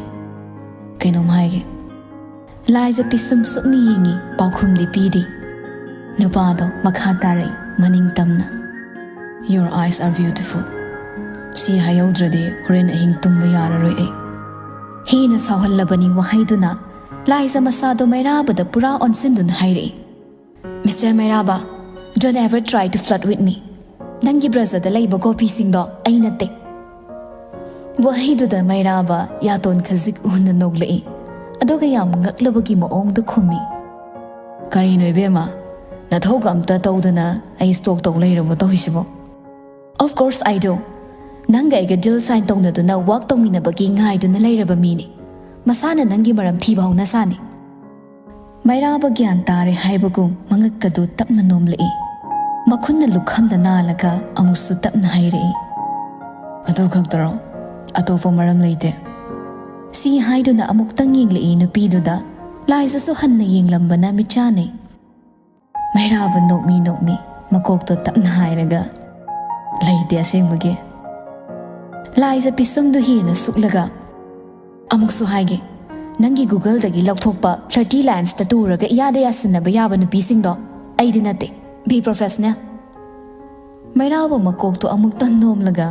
"ꯀꯩꯅꯣꯝ ꯍꯥꯏꯒꯦ꯫" ꯂꯥꯏꯖ ꯄꯤꯁꯨꯝ ꯁꯨꯛꯅ ꯌꯦꯡꯉꯤ, ꯄꯥꯎꯈꯨꯝꯗꯤ ꯄꯤꯗꯦ꯫ ꯅꯨꯄꯥꯗꯣ ꯃꯈꯥ ꯇꯥꯔꯛꯏ ꯃꯅꯤꯡ ꯇꯝꯅ, "Your eyes are beautiful꯫ ꯁꯤ ꯍꯥꯏꯍꯧꯗ꯭ꯔꯗꯤ ꯍꯣꯔꯦꯟ ꯑꯍꯤꯡ ꯇꯨꯝꯕ ꯌꯥꯔꯔꯣꯏ ꯑꯩ꯫" ꯍꯦꯟꯅ ꯁꯥꯎꯍꯜꯂꯕꯅꯤ ꯋꯥꯍꯩꯗꯨꯅ꯫ ꯂꯥꯏꯖ ꯃꯁꯥꯗꯣ ꯃꯩꯔꯥꯕꯗ ꯄꯨꯔꯥ ꯑꯣꯟꯁꯤꯟꯗꯨꯅ ꯍꯥꯏꯔꯛꯏ, "Mister ꯃꯩꯔꯥꯕ, don't ever try to flirt with me꯫ ꯅꯪꯒꯤ ꯕ꯭ꯔꯖꯗ ꯂꯩꯕ ꯒꯣꯄꯤꯁꯤꯡꯗꯣ ꯑꯩ ꯅꯠꯇꯦ꯫" ꯋꯥꯍꯩꯗꯨꯗ ꯃꯩꯔꯥꯕ ꯌꯥꯇꯣꯟ ꯈꯖꯤꯛ ꯎꯅ ꯅꯣꯛꯂꯛꯏ, ꯑꯗꯨꯒ ꯌꯥꯝ ꯉꯛꯂꯕꯒꯤ ꯃꯑꯣꯡꯗ ꯈꯨꯝꯃꯤ, "ꯀꯔꯤꯅꯣ ꯏꯕꯦꯝꯃ, ꯅꯊꯧꯒ ꯑꯝꯇ ꯇꯧꯗꯅ ꯑꯩ ꯁ꯭ꯇꯣꯛ ꯇꯧ ꯂꯩꯔꯕꯣ ꯇꯧꯔꯤꯁꯤꯕꯣ?" "Of course I do꯫ ꯅꯪꯒ ꯑꯩꯒ ꯗꯤꯜ ꯁꯥꯏꯟ ꯇꯧꯅꯗꯨꯅ ꯋꯥꯛ ꯇꯧꯃꯤꯟꯅꯕꯒꯤ ꯉꯥꯏꯗꯨꯅ ꯂꯩꯔꯕ ꯃꯤꯅꯤ꯫ ꯃꯁꯥꯅ ꯅꯪꯒꯤ ꯃꯔꯝ ꯊꯤꯕ ꯍꯧꯅ ꯁꯥꯅꯤ꯫" ꯃꯩꯔꯥꯕ ꯒ꯭ꯌꯥꯟ ꯇꯥꯔꯦ ꯍꯥꯏꯕꯒꯨꯝ ꯃꯉꯛꯀꯗꯨ ꯇꯞꯅ ꯅꯣꯝꯂꯛꯏ꯫ ꯃꯈꯨꯠꯅ ꯂꯨꯈꯝꯗ ꯅꯥꯜꯂꯒ ꯑꯃꯨꯛꯁꯨ ꯇꯞꯅ ꯍꯥꯏꯔꯛꯏ, "ꯑꯗꯨ ꯈꯛꯇꯔꯣ? ꯑꯇꯣꯞꯄ ꯃꯔꯝ ꯂꯩꯇꯦ?" ꯁꯤ ꯍꯥꯏꯗꯨꯅ ꯑꯃꯨꯛꯇꯪ ꯌꯦꯡꯂꯛꯏ ꯅꯨꯄꯤꯗꯨꯗ꯫ ꯂꯥꯏꯖꯁꯨ ꯍꯟꯅ ꯌꯦꯡꯂꯝꯕꯅ ꯃꯤꯠꯆꯥꯅꯩ꯫ ꯃꯩꯔꯥꯕ ꯅꯣꯛꯃꯤ ꯅꯣꯛꯃꯤ ꯃꯀꯣꯛꯇꯣ ꯇꯞꯅ ꯍꯥꯏꯔꯒ, "ꯂꯩꯇꯦ ꯑꯁꯦꯡꯕꯒꯤ꯫" ꯂꯥꯏꯖ ꯄꯤꯁꯨꯝꯗꯨ ꯍꯦꯟꯅ ꯁꯨꯛꯂꯒ, "ꯑꯃꯨꯛꯁꯨ ꯍꯥꯏꯒꯦ, ꯅꯪꯒꯤ Google-ꯗꯒꯤ ꯂꯧꯊꯣꯛꯄ flirty lines-ꯇ ꯇꯨꯔꯒ ꯏꯌꯥꯗ ꯌꯥꯁꯤꯟꯅꯕ ꯌꯥꯕ ꯅꯨꯄꯤꯁꯤꯡꯗꯣ ꯑꯩꯗꯤ ꯅꯠꯇꯦ꯫ Be professional꯫ ꯃꯩꯔꯥꯕ ꯃꯀꯣꯛꯇꯣ ꯑꯃꯨꯛꯇꯪ ꯅꯣꯝꯂꯒ,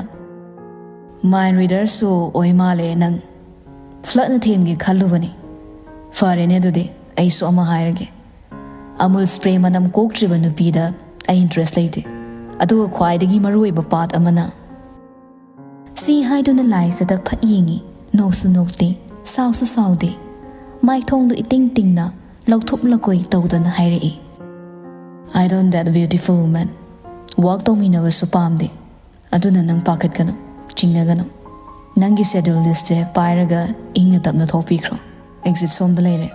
"Mind reader-ꯁꯨ ꯑꯣꯏ ꯃꯥꯜꯂꯦ ꯅꯪ꯫ Flirt-ꯅ ꯊꯦꯝꯒꯦ ꯈꯜꯂꯨꯕꯅꯤ꯫ ꯐꯔꯦꯅꯦ, ꯑꯗꯨꯗꯤ ꯑꯩꯁꯨ ꯑꯃ ꯍꯥꯏꯔꯒꯦ꯫ Amul spray ꯃꯅꯝ ꯀꯣꯛꯇ꯭ꯔꯤꯕ ꯅꯨꯄꯤꯗ ꯑꯩ interest ꯂꯩꯇꯦ꯫ ꯑꯗꯨꯒ ꯈ꯭ꯋꯥꯏꯗꯒꯤ ꯃꯔꯨꯑꯣꯏꯕ part ꯑꯃꯅ," ꯁꯤ ꯍꯥꯏꯗꯨꯅ ꯂꯥꯏꯖꯗ ꯐꯠ ꯌꯦꯡꯉꯤ꯫ ꯅꯣꯛꯁꯨ ꯅꯣꯛꯇꯦ, ꯁꯥꯎꯁꯨ ꯁꯥꯎꯗꯦ꯫ ꯃꯥꯏꯊꯣꯡꯗꯨ ꯏꯇꯤꯡ ꯇꯤꯡꯅ, ꯂꯧꯊꯣꯛ ꯂꯧꯀꯣꯏ ꯇꯧꯗꯅ ꯍꯥꯏꯔꯛꯏ, "I don't date beautiful women꯫ Walk ꯇꯧꯃꯤꯟꯅꯕꯁꯨ ꯄꯥꯝꯗꯦ꯫ ꯑꯗꯨꯅ ꯅꯪ ꯄꯥꯈꯠꯀꯅꯨ, ꯆꯤꯡꯅꯒꯅꯨ꯫ ꯅꯪꯒꯤ schedule list-ꯁꯦ ꯄꯥꯏꯔꯒ ꯏꯪꯅ ꯇꯞꯅ ꯊꯣꯛꯄꯤꯈ꯭ꯔꯣ꯫ Exit ꯁꯣꯝꯗ ꯂꯩꯔꯦ꯫"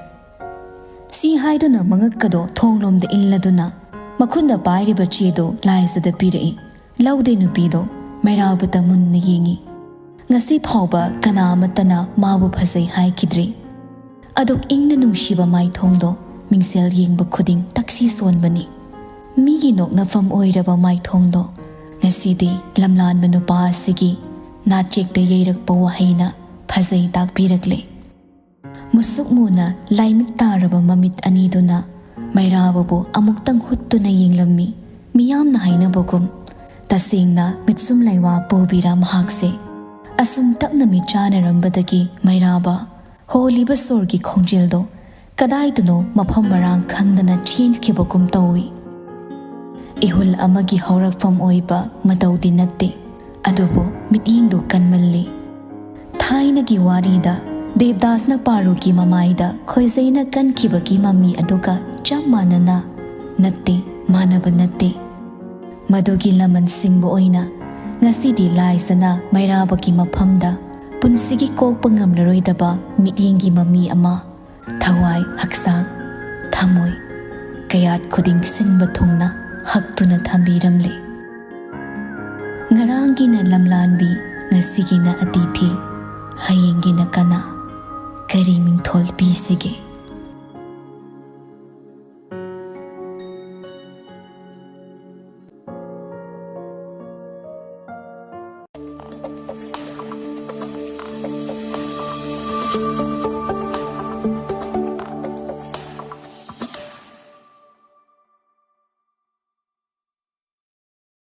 ꯁꯤ ꯍꯥꯏꯗꯨꯅ ꯃꯉꯛꯀꯗꯣ ꯊꯣꯡꯂꯣꯝꯗ ꯏꯜꯂꯗꯨꯅ ꯃꯈꯨꯠꯅ ꯄꯥꯏꯔꯤꯕ ꯆꯦꯗꯣ ꯂꯥꯏꯖꯗ ꯄꯤꯔꯛꯏ꯫ ꯂꯧꯗꯦ ꯅꯨꯄꯤꯗꯣ ꯃꯩꯔꯥꯕꯇ ꯃꯨꯟꯅ ꯌꯦꯡꯉꯤ꯫ ꯉꯁꯤ ꯐꯥꯎꯕ ꯀꯅꯥ ꯑꯃꯠꯇꯅ ꯃꯥꯕꯨ ꯐꯖꯩ ꯍꯥꯏꯈꯤꯗ꯭ꯔꯤ꯫ ꯑꯗꯨꯛ ꯏꯪꯅ ꯅꯨꯡꯁꯤꯕ ꯃꯥꯏꯊꯣꯡꯗꯣ ꯃꯤꯡꯁꯦꯜ ꯌꯦꯡꯕ ꯈꯨꯗꯤꯡ ꯇꯛꯁꯤ ꯁꯣꯟꯕꯅꯤ꯫ ꯃꯤꯒꯤ ꯅꯣꯛꯅꯐꯝ ꯑꯣꯏꯔꯕ ꯃꯥꯏꯊꯣꯡꯗꯣ ꯉꯁꯤꯗꯤ ꯂꯝꯂꯥꯟꯕ ꯅꯨꯄꯥ ꯑꯁꯤꯒꯤ ꯅꯥꯆꯦꯛꯇ ꯌꯩꯔꯛꯄ ꯋꯥꯍꯩꯅ ꯐꯖꯩ ꯇꯥꯛꯄꯤꯔꯛꯂꯦ꯫ ꯃꯨꯁꯨꯛ ꯃꯨꯅ ꯂꯥꯏꯃꯤꯠ ꯇꯥꯔꯕ ꯃꯃꯤꯠ ꯑꯅꯤꯗꯨꯅ ꯃꯩꯔꯥꯕꯕꯨ ꯑꯃꯨꯛꯇꯪ ꯍꯨꯠꯇꯨꯅ ꯌꯦꯡꯂꯝꯃꯤ꯫ ꯃꯤꯌꯥꯝꯅ ꯍꯥꯏꯅꯕꯒꯨꯝ, ꯇꯁꯦꯡꯅ ꯃꯤꯠꯁꯨꯝ ꯂꯩꯋꯥ ꯄꯨꯕꯤꯔꯥ ꯃꯍꯥꯛꯁꯦ꯫ ꯑꯁꯨꯝ ꯇꯞꯅ ꯃꯤꯠ ꯆꯥꯟꯅꯔꯝꯕꯗꯒꯤ ꯃꯩꯔꯥꯕ ꯍꯣꯜꯂꯤꯕ ꯁꯣꯔꯒꯤ ꯈꯣꯡꯖꯦꯜꯗꯣ ꯀꯗꯥꯏꯗꯅꯣ ꯃꯐꯝ ꯃꯔꯥꯡ ꯈꯪꯗꯅ ꯆꯦꯟꯈꯤꯕꯒꯨꯝ ꯇꯧꯏ꯫ ꯏꯍꯨꯜ ꯑꯃꯒꯤ ꯍꯧꯔꯛꯐꯝ ꯑꯣꯏꯕ ꯃꯇꯧꯗꯤ ꯅꯠꯇꯦ, ꯑꯗꯨꯕꯨ ꯃꯤꯠꯌꯦꯡꯗꯨ ꯀꯟꯃꯜꯂꯤ꯫ ꯊꯥꯏꯅꯒꯤ ꯋꯥꯔꯤꯗ ꯗꯦꯕꯗꯥꯁꯅ ꯄꯥꯔꯨꯒꯤ ꯃꯃꯥꯏꯗ ꯈꯣꯏꯖꯩꯅ ꯀꯟꯈꯤꯕꯒꯤ ꯃꯃꯤ ꯑꯗꯨꯒ ꯆꯞ ꯃꯥꯟꯅꯅ, ꯅꯠꯇꯦ, ꯃꯥꯟꯅꯕ ꯅꯠꯇꯦ꯫ ꯃꯗꯨꯒꯤ ꯂꯃꯟ ꯁꯤꯡꯕ ꯑꯣꯏꯅ ꯉꯁꯤꯗꯤ ꯂꯥꯏꯖꯅ ꯃꯩꯔꯥꯕꯒꯤ ꯃꯐꯝꯗ ꯄꯨꯟꯁꯤꯒꯤ ꯀꯣꯛꯄ ꯉꯝꯂꯔꯣꯏꯗꯕ ꯃꯤꯠꯌꯦꯡꯒꯤ ꯃꯃꯤ ꯑꯃ ꯊꯋꯥꯏ, ꯍꯛꯆꯥꯡ, ꯊꯃꯣꯏ, ꯀꯌꯥꯠ ꯈꯨꯗꯤꯡ ꯁꯤꯟꯕ ꯊꯨꯡꯅ ꯍꯛꯇꯨꯅ ꯊꯝꯕꯤꯔꯝꯂꯦ꯫ ꯉꯔꯥꯡꯒꯤꯅ ꯂꯝꯂꯥꯟꯕꯤ, ꯉꯁꯤꯒꯤꯅ ꯑꯇꯤꯊꯤ, ꯍꯌꯦꯡꯒꯤꯅ ꯀꯅꯥ? ꯀꯔꯤ ꯃꯤꯡꯊꯣꯜ ꯄꯤꯁꯤꯒꯦ?